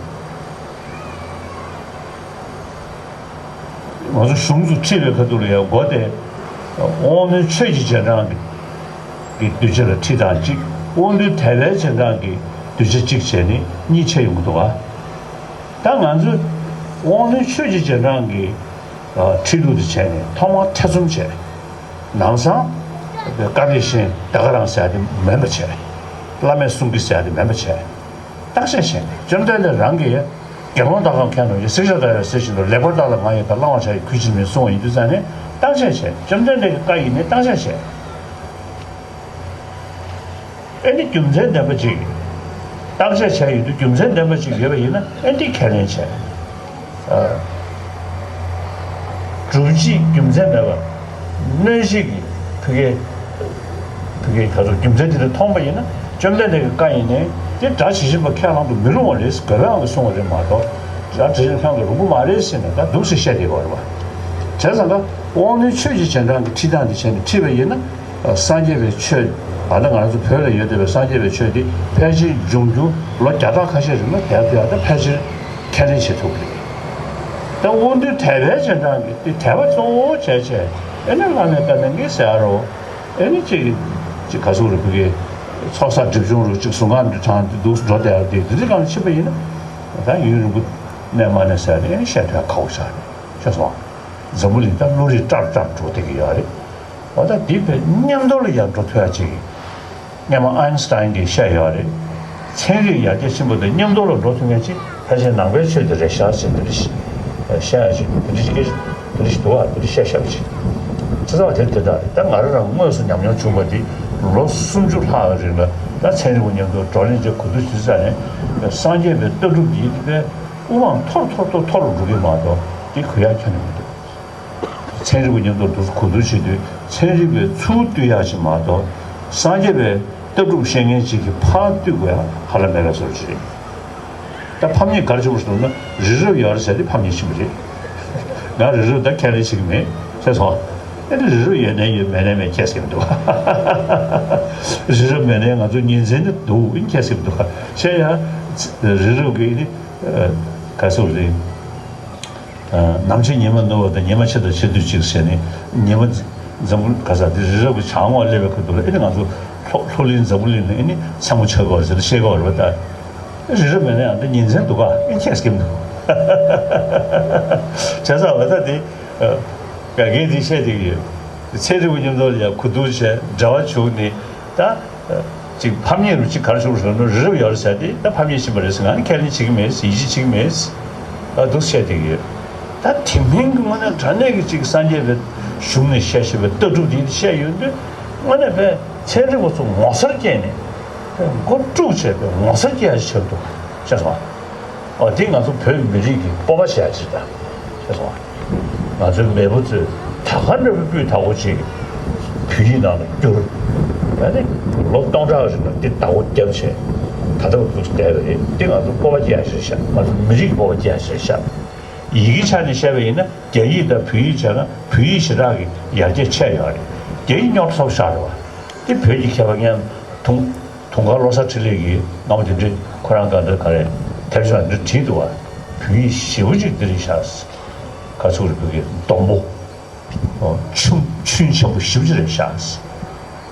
ང་ཚོ་གཞུང་ཚོ་ཁྲིད་པའི་ཁ་ཐུག་ལ་ཡང་མགོ་དེ་དབང་རྣོན་ཆོས་ཀྱི་རྗེས་འབྲང་གི་གདུལ་བྱ་ལ་ཁྲིད་སྟངས་གཅིག་དབང་རྣོན་དད་པའི་རྗེས་འབྲང་གི་གདུལ་བྱ་གཅིག་བྱས་ནས་གཉིས་ཕྱེ་ཡོང་གི་འདུག་ག་ད་ང་ཚོས་དབང་རྣོན་ཆོས་ཀྱི་རྗེས་འབྲང་གི་ཁྲིད་ལུགས་དེ་བྱས་ནས་ཐོག་མར་ཐེ་ཚོམ་བྱས། ནམ་སང་བཀའ་བདེ་གཤེན་ད་ག་རང་ཟེར་ཡ་དེ་མིན་པ་བྱས། བླ་མས་གསུང་གི་ཟེར་ཡ་དེ་མིན་པ་བྱས། བརྟག་དཔྱད་བྱས་ནས་བཅོམ་ལྡན་འདས་རང་གིས་དགེ་སློང་དག་གམ་མཁས་རྣམས་ཀྱིས། སྲེག་བཅད་ལྟ་བས་ཟེར་བཞིན་དུ། ལེགས་པར་བརྟགས་ལ་ང་ཡི་དག་སླང་བར་བྱ་ཡི་གུས་ཕྱིར་མིན་གསུངས་པ་ཡིན་དུས་ཙང་ནས་བརྟག་དཔྱད་བྱས། བཅོམ་ལྡན་འདས་ཀྱི་བཀའ་ཡིན་ནའི་བརྟག་དཔྱད་བྱས། ཨེ་ནི་རྒྱུ་མཚན་ལྡན་པ་ཅིག་བརྟག་དཔྱད་བྱས་ཡོད་དུས་རྒྱུ་མཚན་ལྡན་པ་ཅིག་ཡོད་པ་ཡིན་ན་ཨེ་འདི་ཁས་ལེན་བྱས། ཨ། སྒྲུབ་བྱེད་རྒྱུ་མཚན་མེད་པར་གནོན་བྱེད་ཀྱི་ཕ་གིའི་ཕ་གིའི་ག་ཚོད་རྒྱུ་མཚན་དེ་འདྲ་མཐོང་པ་ཡིན་ན་བཅོམ་ལྡན་འདས་ཀྱི་བཀའ་ཡིན་ནའི་དེ་དགྲ་ཇི་བཞིན་པ་ཁས་བླང་དུ་མི་རུང་བ་རེད། དགེ་བའང་གིས་གསུངས་པ་རེད་མ་གཏོགས་དགྲ་ཇི་བཞིན་ཁས་བླང་དུ་རུང་གི་མ་རེད་ཟེར་ནས་ད་འདུག་སེ་བཤད་བསྡད་པ་རེད་པ། བྱས་ཙང་ཀ་དབང་རྣོན་ཆོས་ཀྱི་རྗེས་འབྲང་གི་ཁྲིད་སྟངས་དེ་བྱས་ནས་ཁྲིད་པ་ཡིན་ན། སངས་རྒྱས་པའི་ཆོས། ད་ལྟ་ང་རང་ཚོ་བོད་ལ་ཡོད་བསྡད་པའི་སངས་རྒྱས་པའི་ཆོས་འདི་ཕལ་ཆེར་འབྱུང་འགྱུར་ལོ་བརྒྱ་ཕྲག་ཁ་ཤས་རིང་ལ་བསྡད་ཐུབ་ཡག་ད་ཕལ་ཆེར་ཁས་ལེན་བྱེད་ཐུབ་ཀྱི་རེད། ད་དབང་རྣོན་དད་པའི་རྗེས་འབྲང་གི་དེ་དད་པ་གཙོ་བོ་བྱས་བྱས་ཨེ་ནི་བླ་མའི་བཀའ་གནང་གི་ཟེར་ཡ་རོ། ཨེ་ནི་གཅིག་གཅིག་ག་ཟུག་རེད་ཕ་གི་ཚོགས་བསགས་སྒྲིབ་སྦྱོང་རུ་གཅིག་གཟུངས་སྔགས་འདི་བགྲངས་ཏེ་འདུག་འགྲོ་བསྡད་ཡག་དེ་དེ་འདྲ་གང་ཕྱིན་པ་ཡིན་ན་ད་ཡུན་རིང་པོ་གནས་མ་གནས་ཟེར་ཡ་དེ་ཨེ་ནི་བཤད་ཐུབ་ཡག་ཁག་པོ་ཆགས་རེད། ཤེས་སོང་ཨ། འཛམ་བུ་གླིང་ད་བློ་རིག་བཀྲག་བཀྲག་འགྲོ་བསྡད་ཀྱི་ཡོད་རེད། འོ་ད་འདི་བས་མཉམ་དུ་ལ་ཡར་འགྲོ་ཐུབ་ཡ་ཅིག་སྔོན་མ་ཨའིན་སི་ཏའིན་གྱིས་བཤད་ཡོད་རེད། ཚན་རིག་ཡར་རྒྱས་ཕྱིན་པ་དང་མཉམ་དུ་ལ་འགྲོ་ཐུབ་མཁན་ཅིག་ཕལ་ཆེར་ནང་པའི་ཆོས་དེ་རེད་ཤག་ཅེས་འདི་རེད་བཤད་ཡ་ཅིག་འདི་རེད་ཤག་འདི་རེད་འདུག་ཨ། འདི་རེད་བཤད་བཤད་པ་ཅིག་ཚེ་ཚ་བ་དེ་དེ་ལྟར་རེད། ད་ང་རང་རང་དངོས་སུ་ཉམས་མྱོང་བྱུང་བ་འདི་ལོ་སུམ་ཅུ་ལྷག་རིང་ལ་ད་ཚན་རིག་པ་མཉམ་དུ་བགྲོ་གླེང་བྱེད་གོ་བསྡུར་བྱེད་ས་ནས་སངས་རྒྱས་པའི་ལྟ་གྲུབ་འདི་དཔེ་དབུ་མ་མཐོ་རུ་མཐོ་རུ་མཐོ་རུ་མཐོ་རུ་འགྲོ་གི་མ་གཏོགས་འདི་གུ་ཡངས་ཁྱོན་ནས་མི་འདུག་ཚན་རིག་པ་མཉམ་དུ་འདུག་གོ་བསྡུར་བྱེད་དུས་ཚན་རིག་པས་ཚུར་བསྡུ་ཡག་ཅིག་མ་གཏོགས་སངས་རྒྱས་པའི་ལྟ་གྲུབ་ཤེས་མཁན་ཅིག་གིས་ཕར་བསྡུ་དགོས་ཡག་ཧ་ལམ་མེད་པའི་བཟོ་འདྲ་ཅིག་རེད། ད་ཕམ་ཉེས་ག་རེ་བྱུང་བ་ཞིག་འདུག་ན་རི་རབ་ཡོད་རེད་ཟེར་ཏེ་ཕམ་ཉེས་ཕྱིན་པ་རེད། ང་རི་རབ་ད་ཁས་ལེན་བྱེད་ཀྱི་མེད་ཟེར་སོང་། ཨེ་རི་རབ་ཡོད་ནའི་ཡོད་མེད་ནའི་མེད་ཁྱད་ཟེར་གྱི་མི་འདུག་རི་རབ་མེད་ནའི་ང་ཚོ་ཉིན་མཚན་ནི་འདུག་ཨིན་ཁྱད་ཟེར་གྱི་མི་འདུག་བྱས་ཡང་རི་རབ་ཀྱི་ཨེ་ག་ཟེར་བ་རེད། ནམ་ཕྱེད་ཉི་མ་ནུབ་པ་དང་ཉི་མ་ཕྱེད་དང་ཕྱེད་དུས་གཅིག་ཟེར་ནས་ཉི་མ་འཛམ་བུ་ག་ས་དེ་རི་རབ་ཀྱི་བྱང་ངོགས་སླེབས་པའི་ཁུལ་དུ་ལ་ཨེ་ནི་ང་ཚོ་ལྷོ་ལྷོ་གླིང་འཛམ་བུ་གླིང་ལ་ཨེ་ནི་མཚན་མོ་ཆགས་ཀྱི་ཡོད་རེད་ཟེར་ནས་བཤད་ཀྱི་ཡོད་རེད་པ། ད་རི་རབ་མེད་ན་ཡང་ད་ཉིན་མཚན་འདུག་ག་ཨེ་ཁྱད་སྐྱེ་མི་འདུག་བྱས་ཙང་ང་ད་དེ་ག་གེ་དེ་བཤད་བསྡད་ཀྱི་ཡོད། ཚན་རིག་པ་མཉམ་དུ་ལ་ཡང་གོ་བསྡུར་བྱས་འབྲེལ་བ་བྱུང་ནས་ད། ཅིག་ཕམ་ཉེས་རུ་ཅིག་ག་རེ་ཞུ་ཞུ་ན་རི་རབ་ཡོད་རེད་ཟེར་ཏེ་ད་ཕམ་ཉེས་ཕྱིན་པ་རེད་ཟེར་ང་ནི་ཁས་ལེན་བྱེད་ཀྱི་མེད་ཡིད་ཆེས་བྱེད་ཀྱི་མེད་ཨ་འདུག་བཤད་བསྡད་ཀྱི་ཡོད། ད་དེ་མིན་གྱི་དངོས་གནས་དྲང་གནས་ཀྱི་ཅིག་སངས་རྒྱས་པའི་གཞུང་ནས་བཤད་བཞིན་པའི་ལྟ་གྲུབ་དེ་བཤད་ཡོང་དུས་དངོས་གནས་པའི་ཚན་རིག་པ་ཚོ་ངོ་མཚར་སྐྱེས་ནས་མགོ་དཀྲུགས་བྱས་པའི་ངོ་མཚར་སྐྱེ་ཡ་ཞིག་ཆགས་འདུག་ཤེས་སོང་ཨ། ཨོ་དེ་ང་ཚོ་བོད་མི་རིགས་ཀྱི་སྤོབས་པ་བྱེད་ཡ་ཅིག་དང་ཤེས་སོང་ཨ། ང་ཚོའི་མེས་པོ་ཚོས་ད་ག་འདྲ་བའི་སྤུས་དག་པོ་ཅིག་བོད་ཡིག་ནང་ལ་བསྒྱུར། ད་ནི་ལོ་སྟོང་ཕྲག་རིང་ལ་འདི་བདག་པོ་རྒྱབ་བྱས་ད་ལྟ་བར་དུ་བསྡད་པ་རེད། འདི་ང་ཚོ་སྤོབས་པ་སྐྱེ་ཡ་ཞིག་རེད་ཤག་ང་ཚོ་མི་རིགས་སྤོབས་པ་སྐྱེ་ཡ་ཞིག་རེད་ཤག་ཡི་གེ་ཆ་ནས་བཤད་པ་ཡིན་ན་རྒྱ་ཡིག་དང་བོད་ཡིག་བྱས་ན་བོད་ཡིག་ཞེ་དྲག་གི་ཡར་རྒྱས་ཆེ་ཡོད་རེད། རྒྱ་ཡིག་རྙོག་དྲ་ཚ་པོ་ཞེ་དྲག་རེད་པ། འདི་བོད་ཀྱི་མཁས་པ་ངས་མཐོང་། དུང་དཀར་བློ་བཟང་འཕྲིན་ལས་ཀྱིས་སྔ་མོ་དེ་འདྲའི་ཁོ་རང་ག་འདྲ་ག་རེ་དེབ་ཆུང་འདྲ་བྲིས་འདུག་བ། བོད་ཡིག་ཞེ་པོ་ཅིག་འདི་རེད་ཤག་ག་ཚོད་རེད། བོད་ཀྱི་སྡོང་པོ། ཨོ། ཆུང་ཆུང་ཆེན་པོ་ཞེ་པོ་ཅིག་རེད་ཤག་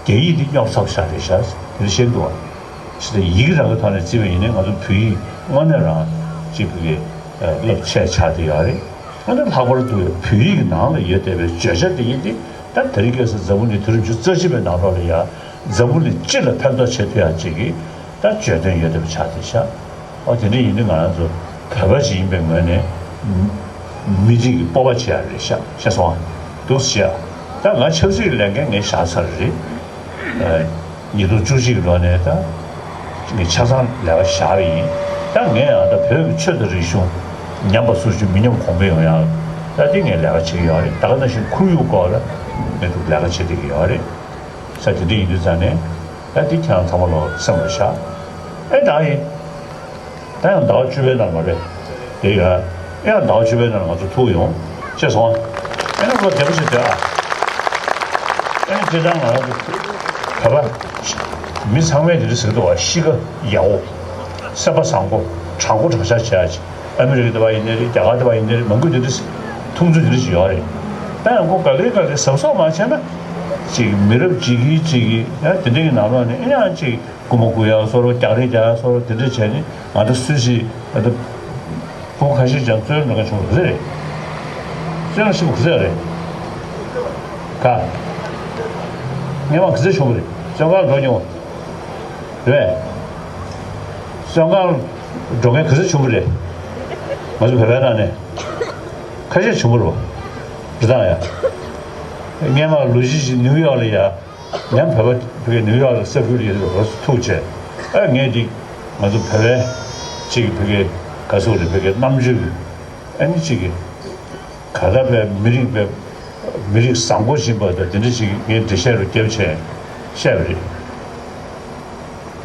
རྒྱ་ཡིག་འདི་རྙོག་ཚ་པོ་ཞིག་རེད་ཤག་དེ་འདྲ་བཤད་འདུག་བ། ཞེས་ཏེ་ཡི་གེ་རང་གི་ཐོག་ནས་བརྩིས་པ་ཡིན་ན་ང་ཚོ་བོད་ཡིག་དངོས་གནས་རང་ཅིག་བོད་ཀྱི་ཨ་རླབས་ཆེ་ཆགས་བསྡད་ཡོད་རེད། ཨ་ནི་ལྷག་པར་དུ་བོད་ཡིག་གི་ནང་ལ་ཡོད་བསྡད་པའི་བརྗོད་བྱ་དེ་ཡིན་ཏེ། ད་དེ་རིང་ཁ་སང་འཛམ་བུ་གླིང་དུས་རབས་ཉི་ཤུ་རྩ་གཅིག་པའི་ནང་ལོགས་ལ་ཡ་འཛམ་བུ་གླིང་སྤྱི་ལ་ཕན་ཐོགས་བྱེད་ཐུབ་ཡག་ཅིག་གི་ད་བརྗོད་དོན་ཡོད་བསྡད་པ་ཆགས་བསྡད་ཤག་ཨོ། དེ་འདྲ་ཡིན་དུས་ང་རང་ཚོ་བོད་པ་ཞིག་ཡིན་པའི་ངོས་ནས་མི་རིགས་ཀྱི་སྤོབས་པ་བྱེད་ཡག་རེད་ཤག་ཤེས་སོང་ཨ། འདུག་སེ་བྱས་ཨ། ད་ང་ཆབ་སྲིད་ཀྱི་ལས་འགན་ངས་བཞག་ཚར་རེད། ཨ། ཉིས་སྟོང་བཅུ་གཅིག་གི་ལོ་ནས་ད་ངས་ཆ་ཚང་ལས་ཀ་བཞག་པ་ཡིན། ད་ངས་ཨ་ད་བོད་ཀྱི་ཆོས་དང་རིག་གཞུང་ཉམས་པ་སོར་ཆུད་མི་ཉམས་གོང་འཕེལ་ཡོང་ཡག་ད་དེ་ངས་ལས་ཀ་བྱེད་ཀྱི་ཡོད་རེད། ད་ག་ནང་བཞིན་ཁོར་ཡུག་སྐོར་ལ་ངས་ལས་ཀ་བྱེད་བསྡད་ཀྱི་ཡོད་རེད། ས་དེ་འདྲ་ཡིན་དུས་ཙང་ནས་ད་དེ་ཁྱེད་རང་ཚང་མ་ལོག་སེམས་ལ་བཞག་ཨེ་ད་ཡིན། ད་ཡང་ཟླ་བ་བཅུ་པའི་ནང་མ་རེད། དེ་ཡ། ཨེ་ཡང་ཟླ་བ་བཅུ་པའི་ནང་ང་ཚོ་ཐུག་ཡོང་། ཤེས་སོང་ཨ། ཨེ་ན་ལོ་བདེ་པོ་ཞིག་སྡོད་ཨ། ཨེ་ན་སྤྱིར་བཏང་ང་རང་ཚོ་བོད་པ་མི་ཚང་མས་དེ་འདྲ་ཟེར་གི་འདུག་བ། གཤིས་ཀ་ཡག་པོ། སེམས་པ་བཟང་པོ། དྲང་པོ་དྲང་བཞག་བྱེད་ཡ་ཅིག་ཨ་མི་རི་ཀ་དེ་པ་ཡིན་ནའི་རེད། རྒྱ་གར་དེ་པ་ཡིན་ནའི་རེད། མང་པོས་དེ་འདྲ་མཐོང་ཚུལ་དེ་འདྲ་ཞིག་ཡོད་རེད། ད་ཡང་ཁོ་ག་ལེ་ག་ལེ་གཟབ་གཟབ་མ་བྱས་ན། ཅིག་མི་རབས་གཅིག་གིས་གཅིག་གིས་ཡང་དེ་འདྲ་གི་ནང་ལོགས་ནས་ཨེ་ཡང་ཅིག་རྐུན་མ་རྐུ་ཡག་བཟོ་འདྲ། རྒྱག་རེས་རྒྱག་ཡག་བཟོ་འདྲ། དེ་འདྲ་བྱས་ནས་ང་ཚོ་སུ་ཞིག་ང་ཚོ་ཕྲུ་གུ་ཁ་ཤས་ཀྱང་བཙོན་འགྲོ་མཁན་བྱུང་བ་རེད། བཙོན་ལ་ཞིག་ག་ཚོད་རེད། ག་སྔས་མ་ག་ཚོད་བྱུང་བ་རེད། བཙོན་ཁང་འགྲོ་མྱོང་བ་རེད། བཙོན་ཁང་འགྲོ་མཁན་ག་ཚོད་བྱུང་བ་རེད། ང་ཚོ་བོད་པའི་ནང་ནས་ཁ་ཤས་བྱུང་བ་རེད་པ། རེད་དང་ཡ། སྔས་མ་ལོ་གཅིག་ཅིག་ནིའུ་ཡོག་ལ་ཡ། ཡང་བོད་པ་ཕ་གི་ནིའུ་ཡོག་ལ་ས་ཁུལ་ཡོད་རེད་པ། ཐུག་བྱས། ཨ་ངས་འདི་ང་ཚོ་བོད་པའི་ཅིག་ཕ་གི་ག་ཚོད་རེད། ཕ་གི་རྣམ་དཔྱོད་ཀྱི་ཨ་ནི་ཅིག་གི་ག་ད་པའི་མི་རིགས་པའི་མི་རིགས་བཟང་པོ་ཞིག་ཡིན་པ་དང་དེ་འདྲ་ཞིག་ངས་འགྲེལ་བཤད་རུ་བརྒྱབ་བྱས་བཤད་པ་རེད།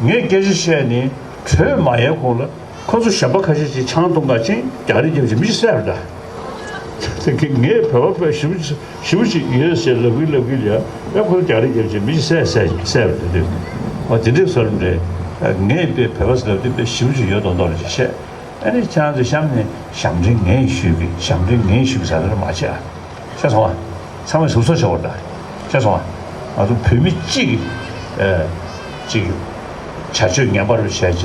ངས་སྐད་ཆ་བཤད་ནས་གྲོས་མ་ཡལ་གོང་ལ། ཁོ་ཚོ་གཞན་པ་ཁ་ཤས་ཀྱིས་ཆང་འཐུང་ག་ཕྱིན། རྒྱག་རེས་རྒྱབ་བྱས་མི་ཞིག་བསད་པ་འདྲ། དེ་གི་ངས་བོད་པ་བོད་ཞེ་པོ་ཞེ་པོ་ཅིག་ཡོད་ཟེར་ལབ་གི་ལབ་གི་ལ་ཡ། ཁོ་ཚོ་རྒྱག་རེས་རྒྱབ་བྱས་མི་ཞིག་བསད་བསད་བསད་པ་འདྲ་འདུག་ཨ་དེ་འདྲའི་བཟོ་འདྲ། ངས་དཔེ་བོད་པ་ཟེར་ལབ་དུས་དཔེ་ཞེ་པོ་ཅིག་ཡོད་མདོག་མདོག་རེ་ཅིག་བཤད། ཨ་ནི་ཁྱེད་རང་ཚོ་གཤམ་ནས་ཞབས་འདྲེན་ངས་ཞུས་གི། ཞབས་འདྲེན་ངས་ཞུས་གི་ཟེར་ལ་མ་བྱེད་ཨ། ཤེས་སོང་ཨ། ཚང་མས་ཟུར་ཟ་བྱེད་དགོས་རེད་ད། ཤེས་སོང་ཨ། ང་ཚོ་བོད་མི་གཅིག་གིས་ཨ་ཅིག་བྱ་སྤྱོད་ངན་པ་རུ་བྱས་བྱས་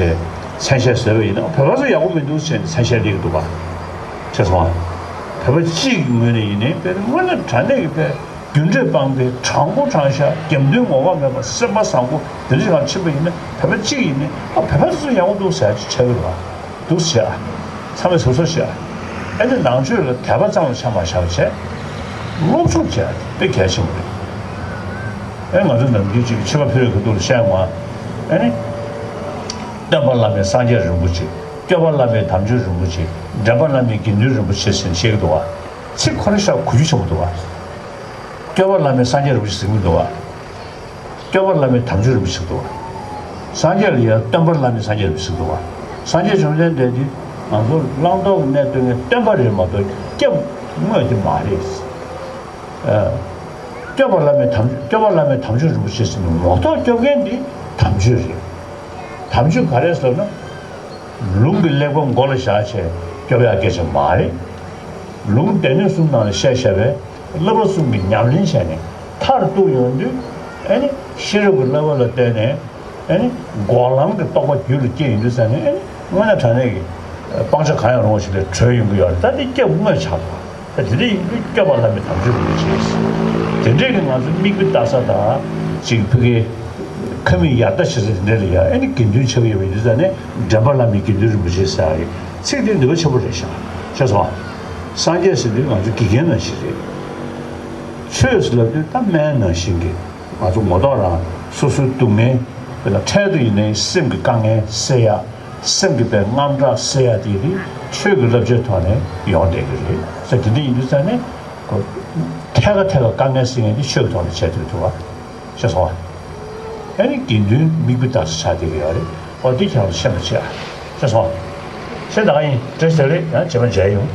མཚན་ཤས་བཟོས་པ་ཡིན་ན། བོད་པ་ཚོ་ཡག་པོ་མི་འདུག་ཟེར་ནས་མཚན་ཤས་སླེབས་ཀྱི་འདུག་ག་ཤེས་སོང་ཨ། བོད་པ་གཅིག་གི་ངོས་ནས་ཡིན་ནའི་དཔེ་དངོས་གནས་དྲང་གནས་ཀྱི་དཔེ་རྒྱུ་འབྲས་སྤངས་པའི་དྲང་པོ་དྲང་བཞག་རྒྱབ་མདུན་ངོ་ལྐོག་མེད་པ་སེམས་པ་བཟང་པོ་དེ་འདྲ་ཞིག་ལ་ཕྱིན་པ་ཡིན་ན། བོད་པ་གཅིག་ཡིན་ནའི་ཨ་བོད་པ་ཚོ་ཡག་པོ་འདུག་ཟེར་ཡ་ཅིག་ཆགས་ཀྱི་རེད་པ། འདུག་སེ་བྱེད་ཨ། ཚང་མས་ཟུར་ཟ་བྱེད་ཨ། ཨ་ནི་ནང་ཆོས་ལ་དད་པ་ཙམ་ལ་ཆ་མ་བཞག་པ་བྱས། སློབ་སྦྱོང་བྱེད་ཨ། དེ་དཔེ་གལ་ཆེན་པོ་རེད། ཨ་ནི་ང་ཚོ་ནམ་རྒྱུན་ཅིག་ཕྱི་པ་ཕི་རོལ་གྱི་ཐོག་ལ་བཤད་ཡོང་ཨ། ཨ་ནི། སྟོན་པ་བླ་མེད་སངས་རྒྱས་རིན་པོ་ཆེ། སྐྱོབ་པ་བླ་མེད་དམ་ཆོས་རིན་པོ་ཆེ། འདྲེན་པ་བླ་མེད་དགེ་འདུན་རིན་པོ་ཆེ་ཟེར་ནས་བཤད་ཀྱི་འདུག་ཨ། ཚིག་ཁོ་རང་ཤག་གུ་རྒྱུ་ཆེན་པོ་འདུག་ཨ། སྐྱོབ་པ་བླ་མེད་སངས་རྒྱས་རིན་པོ་ཆེ་ཟེར་གྱི་འདུག་ཨ། སྐྱོབ་པ་བླ་མེད་དམ་ཆོས་རིན་པོ་ཆེ་ཟེར་གྱི་འདུག་བ། སངས་རྒྱས་ལ་ཡང་སྟོན་པ་བླ་མེད་སངས་རྒྱས་རིན་པོ་ཆེ་ཟེར་གྱི་འདུག་བ། སངས་རྒྱས་བཅོམ་ལྡན་འདས་འདི་ང་ཚོ་བླང་དོར་གྱི་གནས་སྟོན་མཁན་སྟོན་པ་རེད་མ་གཏོགས་སྐྱབས་དངོས་དེ་མ་རེད། ཨ། སྐྱོབ་པ་བླ་མེད་དམ། སྐྱོབ་པ་བླ་མེད་དམ་ཆོས་རིན་པོ་ཆེ་ཟེར་ནས་ངོ་ཐོག་སྐྱོབ་མཁན་འདི་དམ་ཆོས་རེད། དམ་ཆོས་ག་རེ་ཟེར་ན། ལུང་གི་གླེགས་བམ་མགོ་ལ་བཞག་བྱས་སྐྱོབ་ཡག་སྐད་ཆ་མ་རེད། ལུང་སྡེ་སྣོད་གསུམ་ནང་ལ་བཤད་བཞག་པའི་བསླབ་པ་གསུམ་གྱི་ཉམས་ལེན་བྱས་ནས་མཐར་གཏུགས་ཡོང་དུས། ཨ་ནི་ཤེས་རབ་ཀྱི་བསླབ་པ་ལ་བརྟེན་ནས། ཨ་ནི་འགོག་ལམ་གྱི་རྟོགས་པ་རྒྱུད་ལ་སྐྱེས་ཡོང་དུས་ཙ་ནས། ཨ་ནི་དངོས་གནས་དྲང་གནས་ཀྱི་སྤང་བྱ་གང་ཡང་རུང་བ་ཞིག་ལ་གྲོལ་ཡོང་གི་ཡོད་རེད། ད་འདི་སྐྱབས་དངོས་ཆགས་འདུག་ད་དེ་འདྲ་ཡིན་དུས་སྐྱོབ་པ་བླ་མེད་དམ་ཆོས་རིན་པོ་ཆེ། དེ་འདྲས་ཀྱི་ང་ཚོ་མིག་དཔེ་ལྟ་ས་དང་། ཅིག་ཕ་གིའི་ཁ་མིག་ཡར་ལྟ་བྱེད་ས་དེ་འདྲས་ལ་ཡ། ཨ་ནི་དགེ་འདུན་ཆགས་ཀྱི་ཡོད་པ་ཡིན་དུས་ཙ་ནས་འདྲེན་པ་བླ་མེད་དགེ་འདུན་རིན་པོ་ཆེ་ཟེར་ཡ་གི་ཚིག་དེ་ནུས་པ་ཆེན་པོ་རེད་ཤག་ཤེས་སོང་ཨ། སངས་རྒྱས་ཟེར་དུས་ང་ཚོ་དགེ་རྒན་ནང་བཞིན་རེད། ཆོས་ཟེར་ལབ་དུས་ད་སྨན་ནང་བཞིན་གྱི་ང་ཚོ་ངོ་ཐོག་རང་སོ་སོའི་སྡུག་བསྔལ། དཔེར་ན་འཕྲལ་དུ་ཡིན་ནའི་སེམས་ཀྱི་དཀའ་ངལ་སེལ་ཡ། སེམས་ཀྱི་དཔེ་དངངས་སྐྲག་སེལ་ཡ་དེ་རེད། ཆོས་ཀྱི་བསླབ་བྱའི་ཐོག་ནས་ཡོང་བསྡད་ཀྱི་རེད་ཟེར། དེ་འདྲ་ཡིན་དུས་ཙ་ནས་ཐད་ཀ་ཐད་ཀ་དཀའ་ངལ་སེལ་མཁན་དེ་ཆོས་ཀྱི་ཐོག་ནས་བྱེད་ཐུབ་ཐུབ་པ། ཤེས་སོང་ཨ། ཨ་ནི་དགེ་འདུན་མིག་དཔེ་ལྟ་ས་ཆགས་བསྡད་ཀྱི་ཡོད་རེད། ཨོ་དེ་ཁྱེད་རང་ཚོ་ཤེས་པ་བྱེད་ཨ། ཤེས་སོང་ཨ། ཤེས་ད་ག་ཡིན། བཀྲ་ཤིས་བདེ་ལེགས། ཡང་རྗེས་མ་མཇལ་ཡོང་།